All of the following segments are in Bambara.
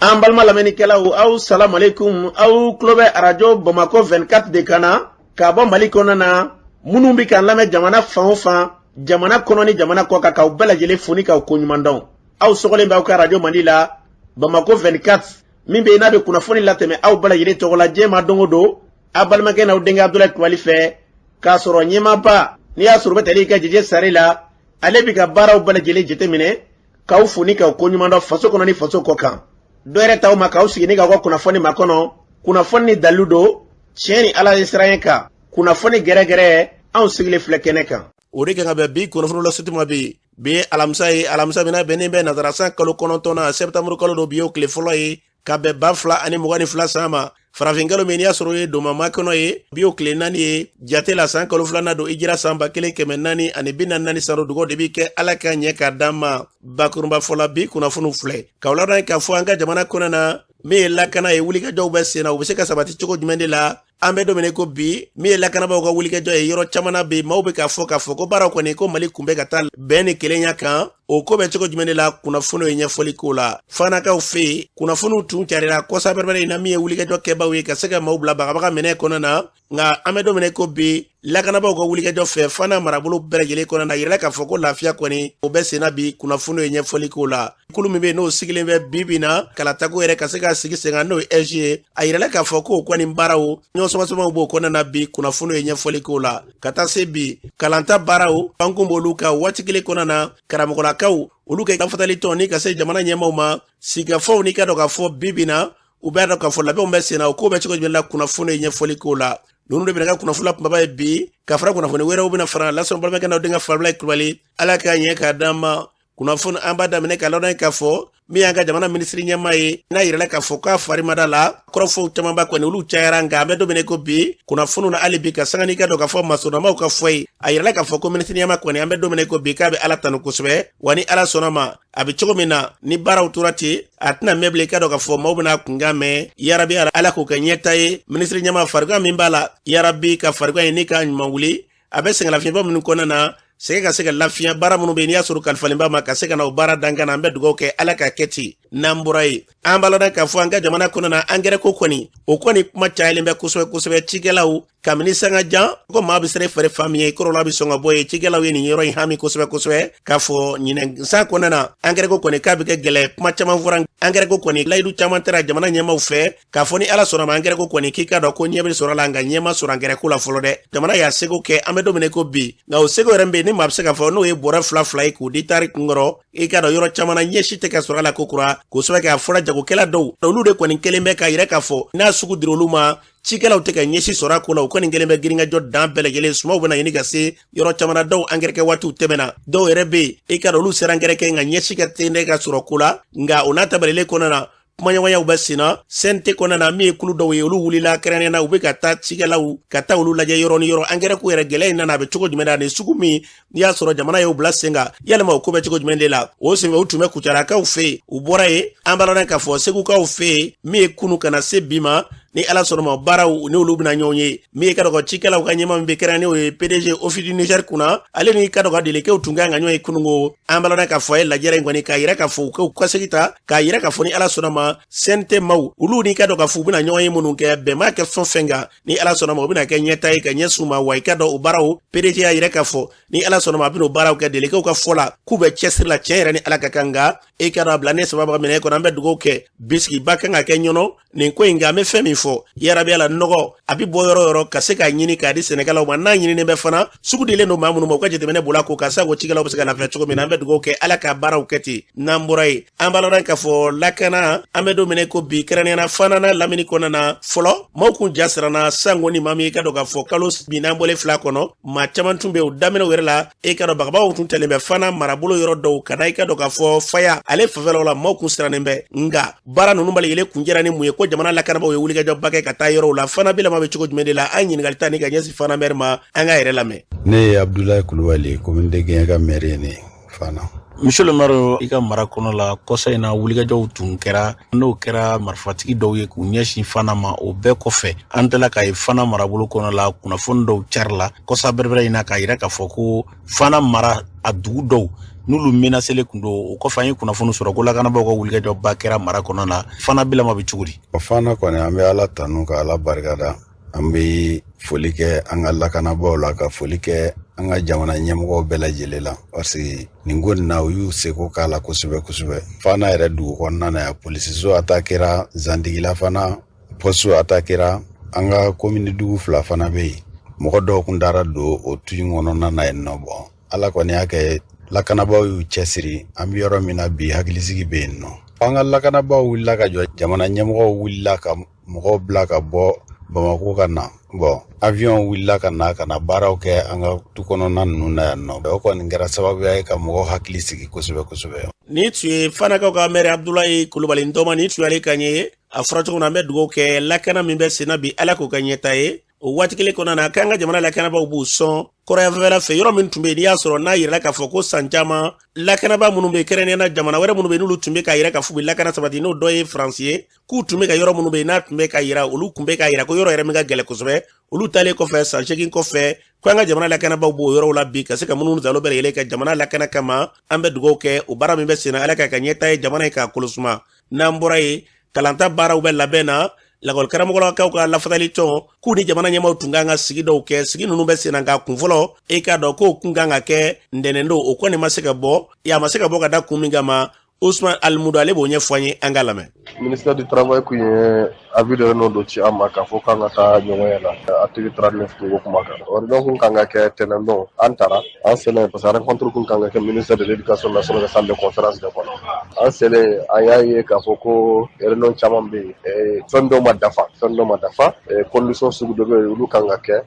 An balima lamɛnnikɛlaw, aw salamu aleykum. Aw tulo bɛ Arajo Bamakɔ 24 de kan na k'a bɔ Mali kɔnɔna na. Minnu bɛ k'an lamɛn jamana fan o fan, jamana kɔnɔ ni jamana kɔ kan, k'aw bɛɛ lajɛlen fo ni k'aw koɲuman dɔn. Aw sɔgɔlen bɛ aw ka arajo mandi la, Bamakɔ 24, min bɛ yen n'a bɛ kunnafoni latɛmɛ aw bɛɛ lajɛlen tɔgɔ la diɲɛ ma don o don, aw balimakɛ n'aw denkɛ Abudulayi Kulubali fɛ, k'a sɔrɔ ɲɛmaaba n'i y'a sɔrɔ u bɛ tali kɛ Jeje Sare la, ale bɛ ka baaraw bɛɛ lajɛlen jateminɛ, k'aw fo ni k'aw koɲuman dɔn faso kɔnɔ ni faso kɔ kan. Dɔ yɛrɛ t'aw ma k'aw sigi ni k'aw ka kunnafoni makɔnɔ, kunnafoni ni dalilu don, tiɲɛ ni Ala ye siran kan, kunnafoni gɛrɛgɛrɛ, anw sigilen filɛ kɛnɛ kan. O de kan ka bɛn bi kunnafoni laseti ma bi. Bi ye alamisa ye, alamisa min bɛnnen bɛ nazara san kalo 9nan, sɛptanburu kalo don. Bi y'o tile fɔlɔ ye ka bɛn 2022 san ma, farafin kalo min n'i y'a sɔrɔ o ye donma kɔnɔ ye. Bi y'o tile 4 ye jate la, san kalo filanan don, hijira san 1444 san. Dugaw de bi kɛ Ala ka ɲɛ k'a d'an ma. Bakurunba fɔla, bi kunnafoniw filɛ k'aw ladɔn k'a fɔ an ka jamana kɔnɔ na, min ye lakana ye, wulikajɔw bɛ sen na, u bɛ se ka sabati cogo jumɛn de la an bɛ don min ko bi? Min ye lakanabaaw ka wulikajɔ ye yɔrɔ caman na bi, maaw bɛ k'a fɔ k'a fɔ ko baaraw kɔni ko Mali kun bɛ ka taa bɛn ni kelenya kan, o ko bɛ cogo jumɛn de la? Kunnafoniw ye ɲɛfɔli k'o la. Fanakaw fɛ yen, kunnafoniw tun carila kɔsa bɛrɛbɛrɛ in na, min ye wulikajɔ kɛbaw ye ka se ka maaw bila bagabaga minɛ kɔnɔ na. Nka an bɛ don min ko bi, lakanabaaw ka wulikajɔ fɛ Fana marabolo bɛɛ lajɛlen kɔnɔ na, yirala k'a fɔ ko lafiya kɔni o bɛ senna bi. Kunnafoniw ye ɲɛfɔli k'o la. Kulu min bɛ yen n'o sigilen bɛ bi bi na kalatako yɛrɛ ka se ka sigi sen kan, n'o ye AIGE ye, a yirala k'a fɔ k'o kɔni baaraw ɲɔgɔn sɔgɔsɔgɔw b'o kɔnɔna na bi. Kunnafoniw ye ɲɛfɔli k'o la. Ka taa se bi kalanta baaraw pankun b'olu ka waati kelen kɔnɔna na, karamɔgɔlakaw olu kɛ lafatali tɔn ni ka se jamana ɲɛmaaw ma sigikafɔw ni ka dɔn k'a fɔ bi bi na u b'a dɔn k'a fɔ labɛnw bɛ sen na, o ko bɛ cogo jumɛn la? Kunnafoni ye ɲɛfɔli k'o la. Ninnu de bɛna kɛ kunnafoni la kunbaba ye bi, ka fara kunnafoni wɛrɛw bɛna fara lasɔn. Balimakɛ n'aw denkɛ Farabila Kulubali, Ala k'a ɲɛ k'a d'an ma. Kunnafoni an b'a daminɛ ka ladɔn k'a fɔ min y'an ka jamana minisiri ɲɛmaa ye, n'a yirala k'a fɔ k'a fari ma da la, kɔrɔfɔw camanba kɔni olu cayara. Nka an bɛ don min ko bi, kunnafoniw na hali bi ka sanga n'i ka dɔn k'a fɔ masɔrɔmaw ka fɔ ye, a yirala k'a fɔ ko minisiri ɲɛmaa kɔni, an bɛ don min ko bi, k'a bɛ Ala tanu kosɛbɛ. Wa ni Ala sɔnna ma, a bɛ cogo min na ni baaraw tora ten, a tɛna mɛn bilen i ka dɔn k'a fɔ maaw bɛna kunkan mɛn. Yarabi, Ala k'o kɛ ɲɛta ye. Minisiri ɲɛmaa, farigan min b'a la, yarabi ka farigan ye ni k'a ɲuman wuli. A bɛ sɛgɛnlafiɲɛbɔ minnu kɔnɔna na, sɛgɛ ka se ka lafiya, baara minnu bɛ yen n'i y'a sɔrɔ kalifalenba ma ka se ka na o baara dan ka na, an bɛ dugawu kɛ Ala ka kɛ ten. N'an bɔra yen, an b'a ladɔn k'a fɔ an ka jamana kɔnɔ na, angɛrɛ ko kɔni, o kɔni kuma cayalen bɛ kosɛbɛ kosɛbɛ. Cikɛlaw, kabini sanga jan ko maa bɛ sere fɛrɛ fan min ye, kɔrɔla bɛ sɔn ka bɔ yen. Cikɛlaw ye nin yɔrɔ in hami kosɛbɛ kosɛbɛ, k'a fɔ ɲinɛ san kɔnɔna na, angɛrɛ ko kɔni k'a bɛ kɛ gɛlɛ. Kuma caman fɔra angɛrɛ ko kɔni, layidu caman tara jamana ɲɛmaaw fɛ k'a fɔ ni Ala sɔnna ma, angɛrɛ ko kɔni k'i ka dɔn ko ɲɛ bɛ sɔrɔ la. Nka ɲɛ ma sɔrɔ angɛrɛ ko la fɔlɔ dɛ. Jamana y'a seko kɛ, an bɛ don min ko bi, nka o seko yɛrɛ bɛ yen ni maa bɛ se k'a fɔ n'o ye bɔrɛ fila fila ye k'o di tari kunkɔrɔ, i ka dɔn yɔrɔ caman na ɲɛsi tɛ ka sɔrɔ a la ko kura, k'o sababu kɛ a fɔra jagokɛla dɔw, olu de kɔni kelen bɛ k'a yira k'a fɔ n'a sugu dira olu ma, cikɛlaw tɛ ka ɲɛsi sɔrɔ a ko la. U kɔni kelen bɛ girinkajɔ dan bɛɛ lajɛlen. Sumaw bɛna ɲini ka se yɔrɔ caman na, dɔw angɛrɛ kɛ waatiw tɛmɛna, dɔw yɛrɛ bɛ yen, i ka dɔn olu sera angɛrɛ kɛ, nka ɲɛsi ka tɛ ka sɔrɔ ko la. Nka o n'a ta balilen kɔnɔna na, kumaɲɔgɔnyaw bɛ sen na CNT kɔnɔna na. Min ye kulu dɔw ye, olu wulila kɛrɛnkɛrɛnnenya na, u bɛ ka taa cikɛlaw ka taa olu lajɛ yɔrɔ ni yɔrɔ, angɛrɛ ko yɛrɛ gɛlɛya in nana, a bɛ cogo jumɛn na nin sugu min n'i y'a sɔrɔ jamana y'o bila sen kan, yalima o ko bɛ cogo jumɛn de la? O senfɛ, u tun bɛ Kucalakaw fɛ yen, u bɔra yen, an b'a ladɔn k'a fɔ Segukaw fɛ yen. Min ye kunu ka na se bi ma, ni Ala sɔnna ma, baaraw ni olu bɛna ɲɔgɔn ye. Min ye ka dɔgɔ cikɛlaw ka ɲɛmaa min bɛ kɛrɛn n'o ye PDG Office du Niger kunna, ale ni ka dɔgɔ déléguéw tun kan ka ɲɔgɔn ye kunungo. An b'a ladɔn k'a fɔ a ye lajɛrɛ in kɔni k'a yira k'a fɔ u k'u ka segi ta, k'a yira k'a fɔ ni Ala sɔnna ma, CNT maaw olu ni ka dɔn k'a fɔ u bɛna ɲɔgɔn ye minnu kɛ, bɛn b'a kɛ fɛn fɛn kan, ni Ala sɔnna ma, u bɛna kɛ ɲɛta ye ka ɲɛsin u ma. Wa i ka dɔn o baaraw, PDG y'a yira k'a fɔ ni Ala sɔnna ma, a bɛna o baaraw kɛ. Déléguéw ka fɔ la k'u bɛ cɛsiri la tiɲɛ yɛrɛ ni Ala ka kan. Nka e ka dɔn a bila ne saba minɛ kɔnɔ, an bɛ dugawu kɛ bisigiba kan ka kɛ ɲɔnɔ nin ko in. Nka an bɛ fɛn min fɔ, yarabi ala, nɔgɔ a bɛ bɔ yɔrɔ yɔrɔ ka se k'a ɲini k'a di sɛnɛkɛlaw ma, n'a ɲininen bɛ fana, sugu dilen don maa minnu ma, u ka jateminɛ bolo ko ka sago cikɛlaw bɛ se ka lafiya cogo min na. An bɛ dugawu kɛ Ala ka baaraw kɛ ten. N'an bɔra yen, an b'a ladɔn k'a fɔ lakana, an bɛ don min ko bi, kɛrɛnkɛrɛnnenya na Fana n'a lamini kɔnɔna na, fɔlɔ maaw kun ja siranna sango ni maa min i ka dɔn k'a fɔ kalo bi n'an bɔlen fila kɔnɔ, maa caman tun bɛ yen o daminɛw yɛrɛ la, e ka dɔn bagabagaw tun tɛlen bɛ Fana marabolo yɔrɔ dɔw ka da i ka dɔn k'a fɔ faya ale fanfɛlaw la, maaw kun sirannen bɛ. Nka baara ninnu bali kun jɛra ni mun ye? Ko jamana lakanabaaw ye wulikajɔba kɛ ka taa yɔrɔw la. Fana bilama bɛ cogo jumɛn de la? An ɲininkali ta ni ka ɲɛsin Fana maire ma, an ka yɛrɛ lamɛn. Ne ye Abdoulaye Kulubali, commune de Gɛɲɛka maire ye ne Fana. Monsieur le maire, i ka mara kɔnɔ la, kɔsa in na wulikajɔw tun kɛra, n'o kɛra marifatigi dɔw ye k'u ɲɛsin Fana ma. O bɛɛ kɔfɛ, an tɛla k'a ye Fana marabolo kɔnɔ la, kunnafoni dɔw cari la kɔsa bɛrɛbɛrɛ in na k'a yira k'a fɔ ko Fana mara a dugu dɔw N'olu menacelen kun don, o kɔfɛ an ye kunnafoni sɔrɔ ko lakanabaaw ka wulikajɔba kɛra mara kɔnɔ na. Fana bilama bɛ cogo di? O fana kɔni, an bɛ Ala tanu ka Ala barikada. An bɛ foli kɛ an ka lakanabaaw la, ka foli kɛ an ka jamana ɲɛmɔgɔw bɛɛ lajɛlen la, parce que nin ko nin na, u y'u seko k'a la kosɛbɛ kosɛbɛ. Fana yɛrɛ dugu kɔnɔna na yan, polisiso attaquera, Zandigila fana poste attaquera. An ka komini dugu fila fana bɛ yen, mɔgɔ dɔw kun taara don o tu in kɔnɔna na yen nɔ. Bɔn, Ala kɔni y'a kɛ, lakanabaaw y'u cɛsiri. An bɛ yɔrɔ min na bi, hakilisigi bɛ yen nɔ. An ka lakanabaaw wulila ka jɔ, jamana ɲɛmɔgɔw wulila ka mɔgɔw bila ka bɔ Bamako ka na. Bɔn, avion wulila ka na ka na baaraw kɛ an ka tu kɔnɔna ninnu na yan nɔ. O kɔni kɛra sababuya ye ka mɔgɔw hakili sigi kosɛbɛ kosɛbɛ. Ni tun ye Fanakaw ka maire Abdulayi Kulubali Ntɔma, ni tun y'ale kan ye. A fɔra cogo min na, an bɛ dugawu kɛ, lakana min bɛ senna bi, Ala k'o ka ɲɛta ye. O waati kelen kɔnɔna na, k'an ka jamana lakanabaaw b'u sɔn kɔrɔyanfɛla fɛ, yɔrɔ min tun bɛ yen, n'i y'a sɔrɔ n'a yirala k'a fɔ ko san caman lakanabaa minnu bɛ yen, kɛrɛnkɛrɛnnenya la jamana wɛrɛ minnu bɛ yen, n'olu tun bɛ k'a yira k'a fɔ u bɛ lakana sabati, n'o dɔ ye Faransi ye, k'u tun bɛ ka yɔrɔ minnu bɛ yen, n'a tun bɛ ka yira, olu tun bɛ k'a yira ko yɔrɔ yɛrɛ min ka gɛlɛn kosɛbɛ, olu taalen kɔfɛ san 8 kɔfɛ, ko an ka jamana lakanabaaw b'o yɔrɔw la bi, ka se ka minnu zalo bɛɛ lajɛlen ka jamana lakana kama. An bɛ dugawu kɛ, o baara min bɛ sen na, Ala k'a ka ɲɛta ye jamana ye k'a kolosuma. N'an bɔra yen, kalanta baaraw bɛ labɛn na. Lakɔlikaramɔgɔlakaw ka lafasali tɔn k'u ni jamana ɲɛmaaw tun kan ka sigi dɔw kɛ. Sigi ninnu bɛ sen na, nka kun fɔlɔ, e k'a dɔn k'o kun kan ka kɛ ntɛnɛn don, o kɔni ma se ka bɔ. A ma se ka bɔ ka da kun min kama, Usman Alimudu, ale b'o ɲɛfɔ an ye, an ka lamɛn. Ministère du Travail kun ye avis de réunion dɔ ci an ma k'a fɔ k'an ka taa ɲɔgɔn na article 39 kungo kuma kan. O réunion kun kan ka kɛ tɛnɛn don. An taara, an selen, parce que rencontre kun kan ka kɛ ministère de l'Éducation nationale ka salle de conférence de kɔnɔ. An selen, an y'a ye k'a fɔ ko réunion caman bɛ yen, fɛn dɔw ma dafa, fɛn dɔw ma dafa, condition sugu dɔ bɛ yen, olu kan ka kɛ,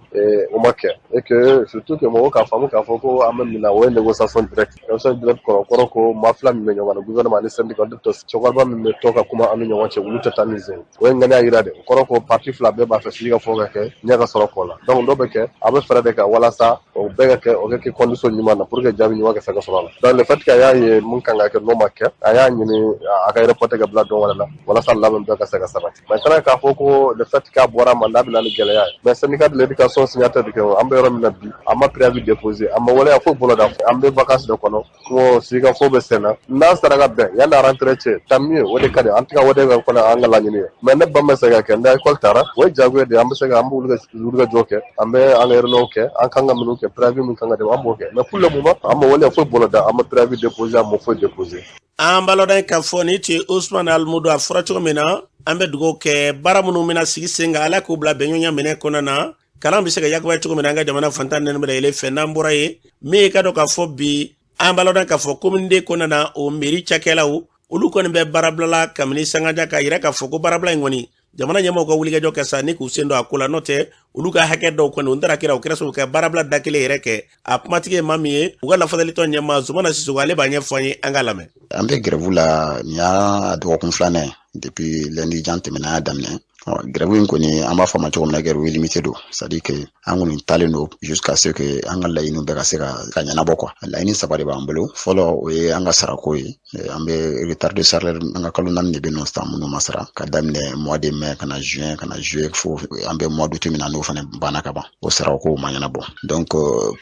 o ma kɛ. Et que surtout que mɔgɔw k'a faamu k'a fɔ ko an bɛ min na, o ye négociation directe. Négociation directe kɔrɔ kɔrɔ ko maa fila min bɛ ɲɔgɔn na, gouvernement ani syndicat, cɛkɔrɔba min bɛ tɔ ka kuma an ni ɲɔgɔn cɛ, olu tɛ taa ni sen. O ye ŋaniya yira de, o kɔrɔ ko parti fila bɛɛ b'a fɛ sigi ka fɔ ka kɛ, ɲɛ ka sɔrɔ kɔ la. Donc dɔ bɛ kɛ, a bɛ fɛɛrɛ de ka walasa o bɛɛ ka kɛ, o ka kɛ condition ɲuman na pour que jaabi ɲuman ka se ka sɔrɔ a la. Donc le fait que a y'a ye mun kan ka kɛ, n'o ma kɛ, a y'a ɲini a ka reporter ka bila don wɛrɛ la walasa labɛn bɛɛ ka se ka sabati. Maintenant, k'a fɔ ko le fait k'a bɔra ma, n'a bɛ na ni gɛlɛya ye, mais syndicat de l'éducation signataire kɛ, an bɛ yɔrɔ min na bi, an ma préavis déposé, an ma waleya foyi bolo da, an bɛ vacances de kɔnɔ, ko sigikafɔ bɛ sen na. N'an sera ka bɛn yanni rentrée cɛ, tant mieux, o de ka di an tɛ ka o de kɔnɔ an ka laɲini ye. Mais ne ba ma se ka kɛ, ni école taara, o ye jagoya de ye. An bɛ se ka an bɛ wuli ka jɔ kɛ, an bɛ an ka réunion kɛ, an kan ka minnu kɛ, préavis min kan ka di, an b'o kɛ. Mais pour le moment, an ma waleya foyi bolo da, an ma préavis déposé, an ma foyi déposé. An balɔdɔ k'a fɔ ni tun ye Usman Alimudu. A fɔra cogo min na, an bɛ dugawu kɛ, baara minnu bɛna sigi sen kan, Ala k'u bila bɛnɲɔgɔnya minɛ kɔnɔna na, kalan bɛ se ka yakubaya cogo min na an ka jamana fantan naani bɛɛ lajɛlen fɛ. N'an bɔra yen, min ye ka dɔn k'a fɔ bi, an balɔdɔn k'a fɔ commune kɔnɔna na, o mairie cakɛlaw, olu kɔni bɛ baarabila la kabini sangaja, k'a yira k'a fɔ ko baarabila in kɔni, jamana ɲɛmɔgɔw ka wulikajɔ kɛ sa ni k'u sen don a ko la. N'o tɛ, olu ka hakɛ dɔw kɔni, o taara kɛra, o kɛra sababu ka baarabila da kelen yɛrɛ kɛ. A kumatigi ye maa min ye, u ka lafasalitɔn ɲɛmaa Zumana Sisoko, ale b'a ɲɛfɔ an ye, an ka lamɛn. An bɛ grève la nin y'a dɔgɔkun filanan ye. Depuis lundi jan tɛmɛna, y'a daminɛ. Grève in kɔni, an b'a fɔ a ma cogo min na, grève illimité don, c'est à dire que an kɔni talen don jusqu'à ce que an ka laɲiniw bɛɛ ka se ka ɲɛnabɔ quoi. Laɲini saba de b'an bolo. Fɔlɔ, o ye an ka sarako ye. An bɛ retard de salaire, an ka kalo 4 de bɛ nɔ sisan minnu ma sara, ka daminɛ mois de mai ka na juin, ka na juillet, fo an bɛ mois d'août min na, n'o fana banna ka ban, o sarako ma ɲɛnabɔ. Donc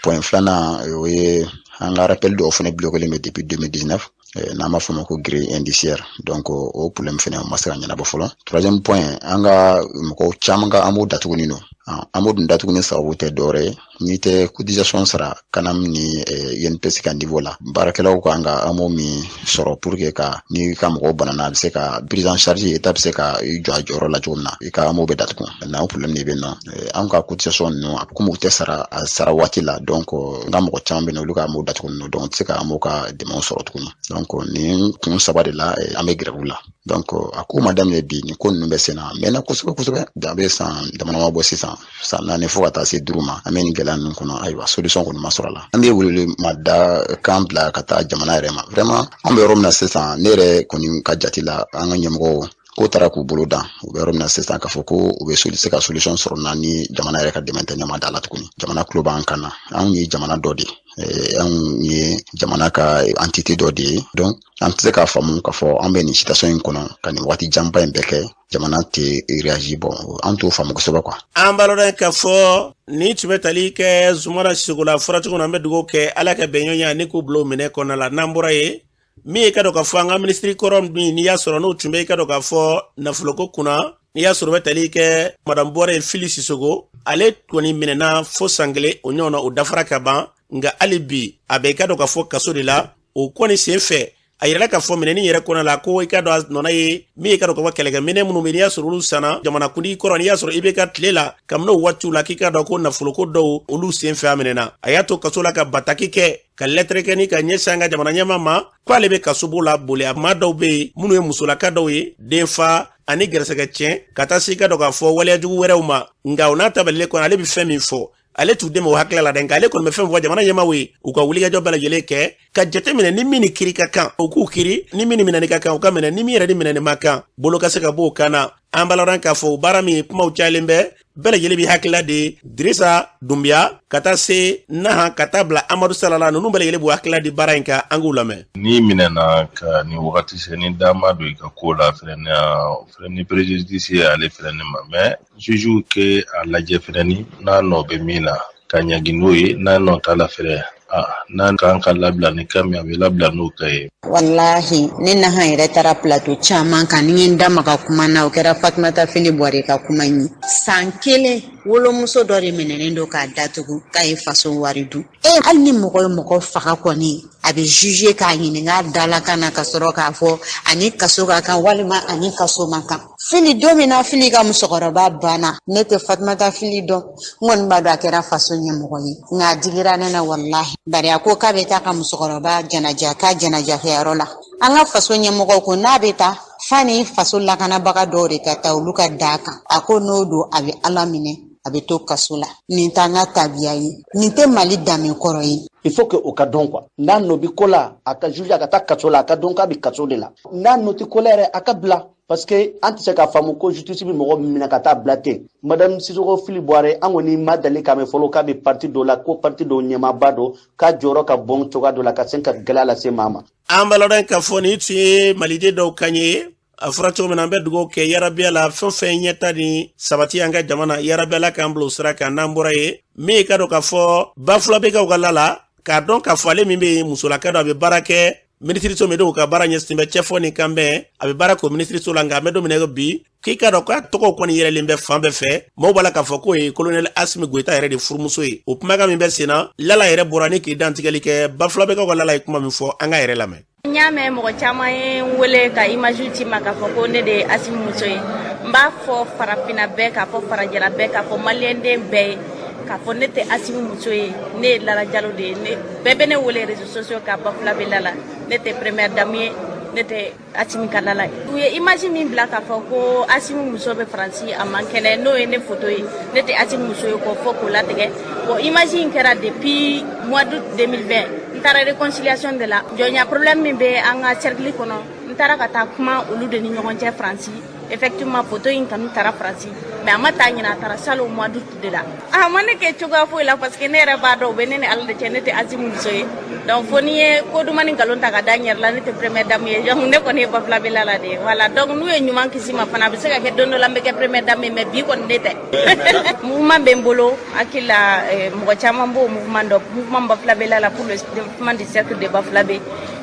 point filanan, o ye an ka rappel dɔw fana bloqué bɛ depuis 2019, n'an b'a fɔ o ma ko grille indiciaire. Donc o problème fana, o ma se ka ɲɛnabɔ fɔlɔ. Troisième point, an ka mɔgɔw caman ka AMO datugunin don. AMO dun datuguni sababu tɛ dɔwɛrɛ ye n'i tɛ cotisation sara CANAM ni INPS ka niveau la. Baarakɛlaw kan ka AMO min sɔrɔ pour que ka n'i ka mɔgɔw banana, a bɛ se ka prise en charge, État bɛ se ka i jɔ a jɔyɔrɔ la cogo min na, i ka AMO bɛ datugu na, o problème de bɛ yen nɔ. An ka cotisation ninnu, a komi u tɛ sara a sara waati la, donc n ka mɔgɔ caman bɛ yen nɔ, olu ka AMO datugunen don, donc u tɛ se ka AMO ka dɛmɛw sɔrɔ tuguni. Donc nin kun saba de la an bɛ grève la. Donc a ko ma daminɛ bi, nin ko ninnu bɛ sen na, a mɛnna kosɛbɛ kosɛbɛ. A bɛ san dama bɔ sisan, san 4 fo ka taa se 5 ma, an bɛ nin gɛlɛya ninnu kɔnɔ. Ayiwa, solution kɔni ma sɔrɔ a la. An bɛ wele ma da kan bila ka taa jamana yɛrɛ ma. Vraiment, an bɛ yɔrɔ min na sisan, ne yɛrɛ kɔni ka jate la, an ka ɲɛmɔgɔw Ko taara k'u bolo dan, u bɛ yɔrɔ min na sisan, k'a fɔ ko u bɛ se ka solution sɔrɔ na ni jamana yɛrɛ ka dɛmɛ tɛ, ne ma da la tuguni. Jamana tulo b'an kan na. Anw ye jamana dɔ de ye, anw ye jamana ka entité dɔ de ye. Donc an tɛ se k'a faamu k'a fɔ an bɛ nin situation in kɔnɔ ka nin waati janba in bɛɛ kɛ, jamana tɛ réagi. Bon, an t'o faamu kosɛbɛ quoi. An b'a dɔn k'a fɔ ni tun bɛ tali kɛ Zumana Sisoko la fɔra cogo min na, an bɛ dugawu kɛ Ala ka bɛnɲɔgɔnya ni k'u bila o minɛ kɔnɔna la. N'an bɔra yen, min ye ka dɔn k'a fɔ an ka minisiri kɔrɔ min, n'i y'a sɔrɔ n'o tun bɛ i ka dɔn k'a fɔ nafoloko kunna, n'i y'a sɔrɔ o bɛ tali kɛ Madame Buware Fili Sisoko, ale kɔni minɛna fo san 1 o ɲɔgɔn na, o dafara ka ban, nka hali bi a bɛ i ka dɔn k'a fɔ kaso de la. O kɔni sen fɛ, a yirala k'a fɔ minɛni yɛrɛ kɔnɔ la ko i ka dɔn a nɔna ye min ye ka dɔn k'a fɔ kɛlɛkɛminɛ minnu bɛ, n'i y'a sɔrɔ olu sanna jamanakuntigi kɔrɔ, n'i y'a sɔrɔ i bɛ ka tile la, kabini o waatiw la, k'i ka dɔn ko nafoloko dɔw olu sen fɛ, a minɛna. A y'a to kaso la ka bataki kɛ, ka lɛtɛrɛ kɛ ni ka ɲɛsin an ka jamana ɲɛma ma ko ale bɛ kasobo la boli. A maa dɔw bɛ yen minnu ye musolaka dɔw ye, denfa ani gɛrɛsɛgɛ tiɲɛ, ka taa se i ka dɔn k'a fɔ waleyajugu wɛrɛw ma. Nka o n'a tabalilen kɔnɔ, ale bɛ fɛn min fɔ, ale t'u dɛmɛ o hakilila la dɛ, nka ale kɔni bɛ fɛn fɔ jamana ɲɛmaaw ye, u ka wulikajɔ bɛɛ lajɛlen kɛ ka jateminɛ ni min ni kiri ka kan, u k'u kiri, ni min ni minɛni ka kan, u ka minɛ, ni min yɛrɛ ni minɛni ma kan, bolo ka se ka bɔ o kan na. An b'a lɔn k'a fɔ o baara min, kumaw cayalen bɛ, bɛɛ lajɛlen bɛ hakilila di. Dirisa Dunbiya ka taa se Nahan ka taa bila Amadu Salala, ninnu bɛɛ lajɛlen b'u hakilila di baara in kan, an k'u lamɛn. N'i minɛna ka nin wagati se, ni da ma don i ka ko la fɛnɛ, fɛnɛ ni préjudice ye ale fɛnɛ ma, mais juge ke a lajɛ fɛnɛ ni n'a nɔ bɛ min na ka ɲangi n'o ye, n'a nɔ t'a la fɛnɛ, n'a kan ka labila ni kan min, a bɛ labila n'o ka ye. Walahi, ne Nahan yɛrɛ taara plateau caman kan ni n ye n da maga kuma na, o kɛra Fatumata Fili Buware ka kuma in ye. San 1, wolomuso dɔ de minɛnen don k'a datugu k'a ye faso wari dun. E, hali ni mɔgɔ ye mɔgɔ faga kɔni, a bɛ juge k'a ɲininka a dala kan na ka sɔrɔ k'a fɔ ani kaso ka kan walima ani kaso man kan. Fili, don min na Fili ka musokɔrɔba banna, ne tɛ Fatumata Fili dɔn, n kɔni b'a dɔn a kɛra faso ɲɛmɔgɔ ye, nka a digira ne na walahi. Bari a ko k'a bɛ taa ka musokɔrɔba janaja k'a janajakɛyɔrɔ la. An ka faso ɲɛmɔgɔw ko n'a bɛ taa fa ni faso lakanabaga dɔw de ka taa, olu ka da kan. A ko n'o don, a bɛ Ala minɛ, a bɛ to kaso la. Nin t'an ka tabiya ye, nin tɛ Mali danbe kɔrɔ ye. Il faut que o ka dɔn quoi. N'a nɔ bi ko la, a ka juge, a ka taa kaso la, a ka dɔn k'a bɛ kaso de la. N'a nɔ tɛ ko la yɛrɛ, a ka bila, parce que an tɛ se k'a faamu ko justice bɛ mɔgɔ minɛ ka taa bila ten. Madame Sisoko Fili Buware, an kɔni ma deli k'a mɛn fɔlɔ k'a bɛ parti dɔ la, ko parti dɔw ɲɛmaaba dɔ k'a jɔyɔrɔ ka bɔn cogoya dɔ la ka se ka gɛlɛya lase maa ma. An b'a lɔn k'a fɔ nin tun ye maliden dɔw kan ye. A fɔra cogo min na, an bɛ dugawu kɛ yarabiya la, fɛn fɛn ɲɛta ni sabati an ka jamana, yarabiya la k'an bila o sira kan. N'an bɔra yen, min ye ka dɔn k'a fɔ Bafulabekaw ka la la, k'a dɔn k'a fɔ ale min bɛ yen, musolaka dɔ, a bɛ baara kɛ minisiriso min dɔw ka baara ɲɛsin bɛ cɛfɔ ni kanbɛn, a bɛ baara k'o minisiriso la. Nka an bɛ don min na bi, k'i ka dɔn k'a tɔgɔ kɔni yɛlɛlen bɛ fan bɛɛ fɛ, maaw b'a la k'a fɔ k'o ye kolonɛli Asimi Goyita yɛrɛ de furumuso ye. O kumakan min bɛ sen na, Lala yɛrɛ bɔra ni k'i dantigɛli kɛ. Bafulabekaw ka Lala ye kuma min fɔ, an ka yɛrɛ lamɛn. N y'a mɛn mɔgɔ caman ye n wele ka image ci ma k'a fɔ ko ne de ye Asimi muso ye. N b'a fɔ farafinna bɛɛ, k'a fɔ farajɛla bɛɛ, k'a fɔ maliyɛnden bɛɛ ye k'a fɔ ne tɛ Asimi muso ye. Ne ye Lala Jalo de ye. Ne bɛɛ bɛ ne wele réseaux sociaux kan Bafulabe Lala. Ne tɛ première dame ye, ne tɛ Asimi ka Lala ye. U ye image min bila k'a fɔ ko Asimi muso bɛ Faransi, a man kɛnɛ, n'o ye ne photo ye. Ne tɛ Asimi muso ye k'o fɔ k'o latigɛ. Bon, image in kɛra depuis mois d'août 2020. N taara réconciliation de la, jɔnya problème min bɛ an ka cercle kɔnɔ, n taara ka taa kuma olu de ni ɲɔgɔn cɛ Faransi. Effectivement, photo in kanu taara Faransi, mais a ma taa ɲinɛ, a taara salon mois d'août de la. A ma ne kɛ cogoya foyi la, parce que ne yɛrɛ b'a dɔn o bɛ ne ni Ala de cɛ, ne tɛ Asimi muso ye. Donc fo n'i ye ko duman ni nkalon ta ka da n yɛrɛ la, ne tɛ première dame ye. Donc ne kɔni ye Bafulabe Lala de ye, voilà. Donc n'u ye ɲuman kisi ma fana, a bɛ se ka kɛ don dɔ la n bɛ kɛ première dame ye, mais bi kɔni ne tɛ. Mouvement bɛ n bolo, hakili la mɔgɔ caman b'o mouvement dɔn, mouvement Bafulabe Lala pour le développement du cercle de Bafulabe.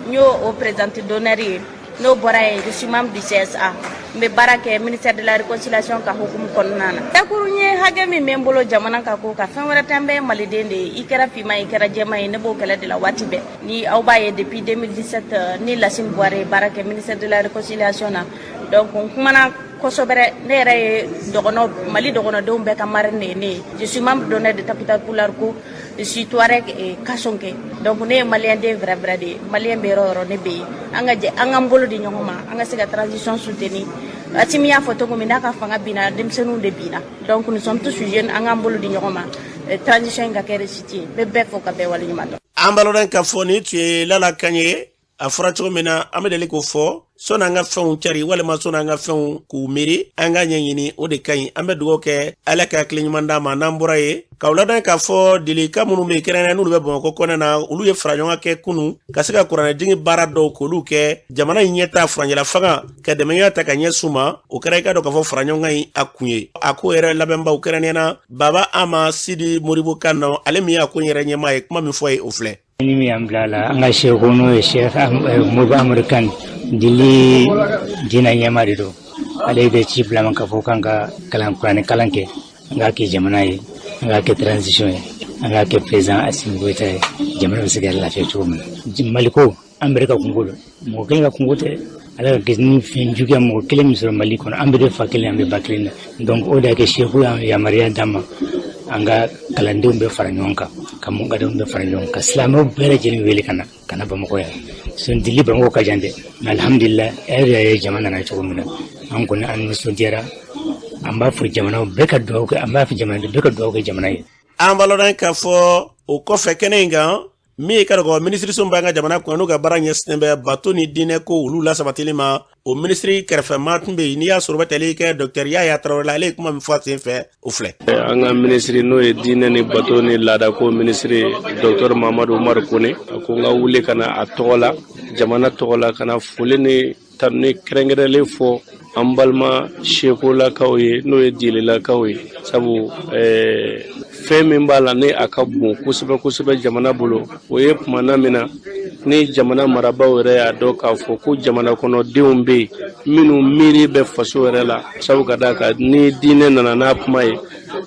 N y'o o présidente d'honneur ye. N'o bɔra yen, je suis membre du CSA, n bɛ baara kɛ ministère de la réconciliation ka hukumu kɔnɔna na. Dakuru ye hakɛ min bɛ n bolo jamana ka ko ka fɛn wɛrɛ tɛ, an bɛɛ ye maliden de ye. I kɛra finman ye, i kɛra jɛman ye, ne b'o kɛlɛ de la waati bɛɛ. Ni aw b'a ye, depuis 2017 ni Lasine Buware ye baara kɛ ministère de la réconciliation na. Donc n kumana kosɛbɛ. Ne yɛrɛ ye dɔgɔnɔ, Mali dɔgɔnɔdenw bɛɛ ka marraine de ye ne ye. Je suis membre d'honneur de Tappita Pularko, je suis Touareg et Kasonke. Donc ne ye maliyɛn den vrai vrai de ye. Maliyɛn bɛ yɔrɔ o yɔrɔ, ne bɛ yen. An ka jɛ, an k'an bolo di ɲɔgɔn ma, an ka se ka transition soutenir. Asimi y'a fɔ cogo min, n'a ka fanga binna, denmisɛnninw de binna. Donc nous sommes tous jeunes, an k'an bolo di ɲɔgɔn ma, transition in ka kɛ réussite ye. N bɛ bɛɛ fo ka bɛɛ waleɲuman dɔn. An b'a lɔn k'a fɔ nin tun ye Lala kan ye. A fɔra cogo min na, an bɛ deli k'o fɔ, sɔnni an ka fɛnw cari walima sɔnni an ka fɛnw k'u miiri, an ka ɲɛɲini, o de ka ɲi. An bɛ dugawu kɛ, Ala ka hakili ɲuman d'an ma. N'an bɔra yen, k'aw ladɔn k'a fɔ dilika minnu bɛ yen, kɛrɛnkɛrɛn n'olu bɛ Bamakɔ kɔnɛ na, olu ye fara ɲɔgɔn kɛ kunu ka se ka kuranɛjigin baara dɔw k'olu kɛ jamana in ɲɛta furancɛla fanga ka dɛmɛya ta ka ɲɛsin u ma. O kɛra, i ka dɔn k'a fɔ, fara ɲɔgɔn kan in a kun ye. A ko yɛrɛ labɛnbaw, kɛrɛnkɛrɛnnenya na Baba Ama Sidi Moribo kan nɔ, ale min y'a ko yɛrɛ ɲɛmaa ye, kuma min fɔ ye, o filɛ. Ni min y'an bila a la, an ka seku, n'o ye Cheikh Moribo Amadu Kan, dili diinɛ ɲɛmaa de don. Ale bɛ ci bila ma k'a fɔ k'an ka kalan, kuranɛ kalan kɛ, an k'a kɛ jamana ye, an k'a kɛ transition ye, an k'a kɛ président Assimi Goïta ye, jamana bɛ se ka lafiya cogo min na. Maliko, an bɛɛ ka kunko don, mɔgɔ kelen ka kunko tɛ. Ala ka kisi ni fɛn juguya mɔgɔ kelen min sɔrɔ Mali kɔnɔ, an bɛɛ de fa kelen, an bɛ ba kelen na. Donc o de y'a kɛ seku y'an yamaruya d'an ma, an ka kalandenw bɛɛ fara ɲɔgɔn kan, ka mɔgɔdenw bɛɛ fara ɲɔgɔn kan, silamɛw bɛɛ lajɛlen wele ka na Bamakɔ yan. Son dili Bamakɔ ka jan dɛ, mais alhamdulillah, e yɛrɛ ye jama nana cogo min na, an kɔni an nisɔndiyara. An b'a fɔ jamanaw bɛɛ ka dugawu kɛ, an b'a fɔ jamana bɛɛ ka dugawu kɛ jamana ye. An b'a lɔn k'a fɔ o kɔfɛ, kɛnɛ in kan, min ye ka dɔgɔ minisiriso b'an ka jamana kɔnɔ, n'u ka baara ɲɛsinnen bɛ bato ni diinɛ ko olu lasabatili ma, o minisiri kɛrɛfɛmaa tun bɛ yen, n'i y'a sɔrɔ bɛ tali kɛ Dɔkitɛri Yaya Tarawele la, ale ye kuma min fɔ a sen fɛ, o filɛ. An ka minisiri, n'o ye diinɛ ni bato ni laadako minisiri, Dɔkitɛri Mamadu Umaru Kone, a ko n ka wuli ka na a tɔgɔ la, jamana tɔgɔ la, ka na foli ni tanuni kɛrɛnkɛrɛnlen fɔ an balima sekolakaw ye, n'o ye dililakaw ye, sabu fɛn min b'a la ni a ka bon kosɛbɛ kosɛbɛ jamana bolo, o ye kumana min na ni jamana marabaaw yɛrɛ y'a dɔn k'a fɔ ko jamana kɔnɔdenw bɛ yen minnu miiri bɛ faso yɛrɛ la, sabu ka d'a kan ni diinɛ nana n'a kuma ye,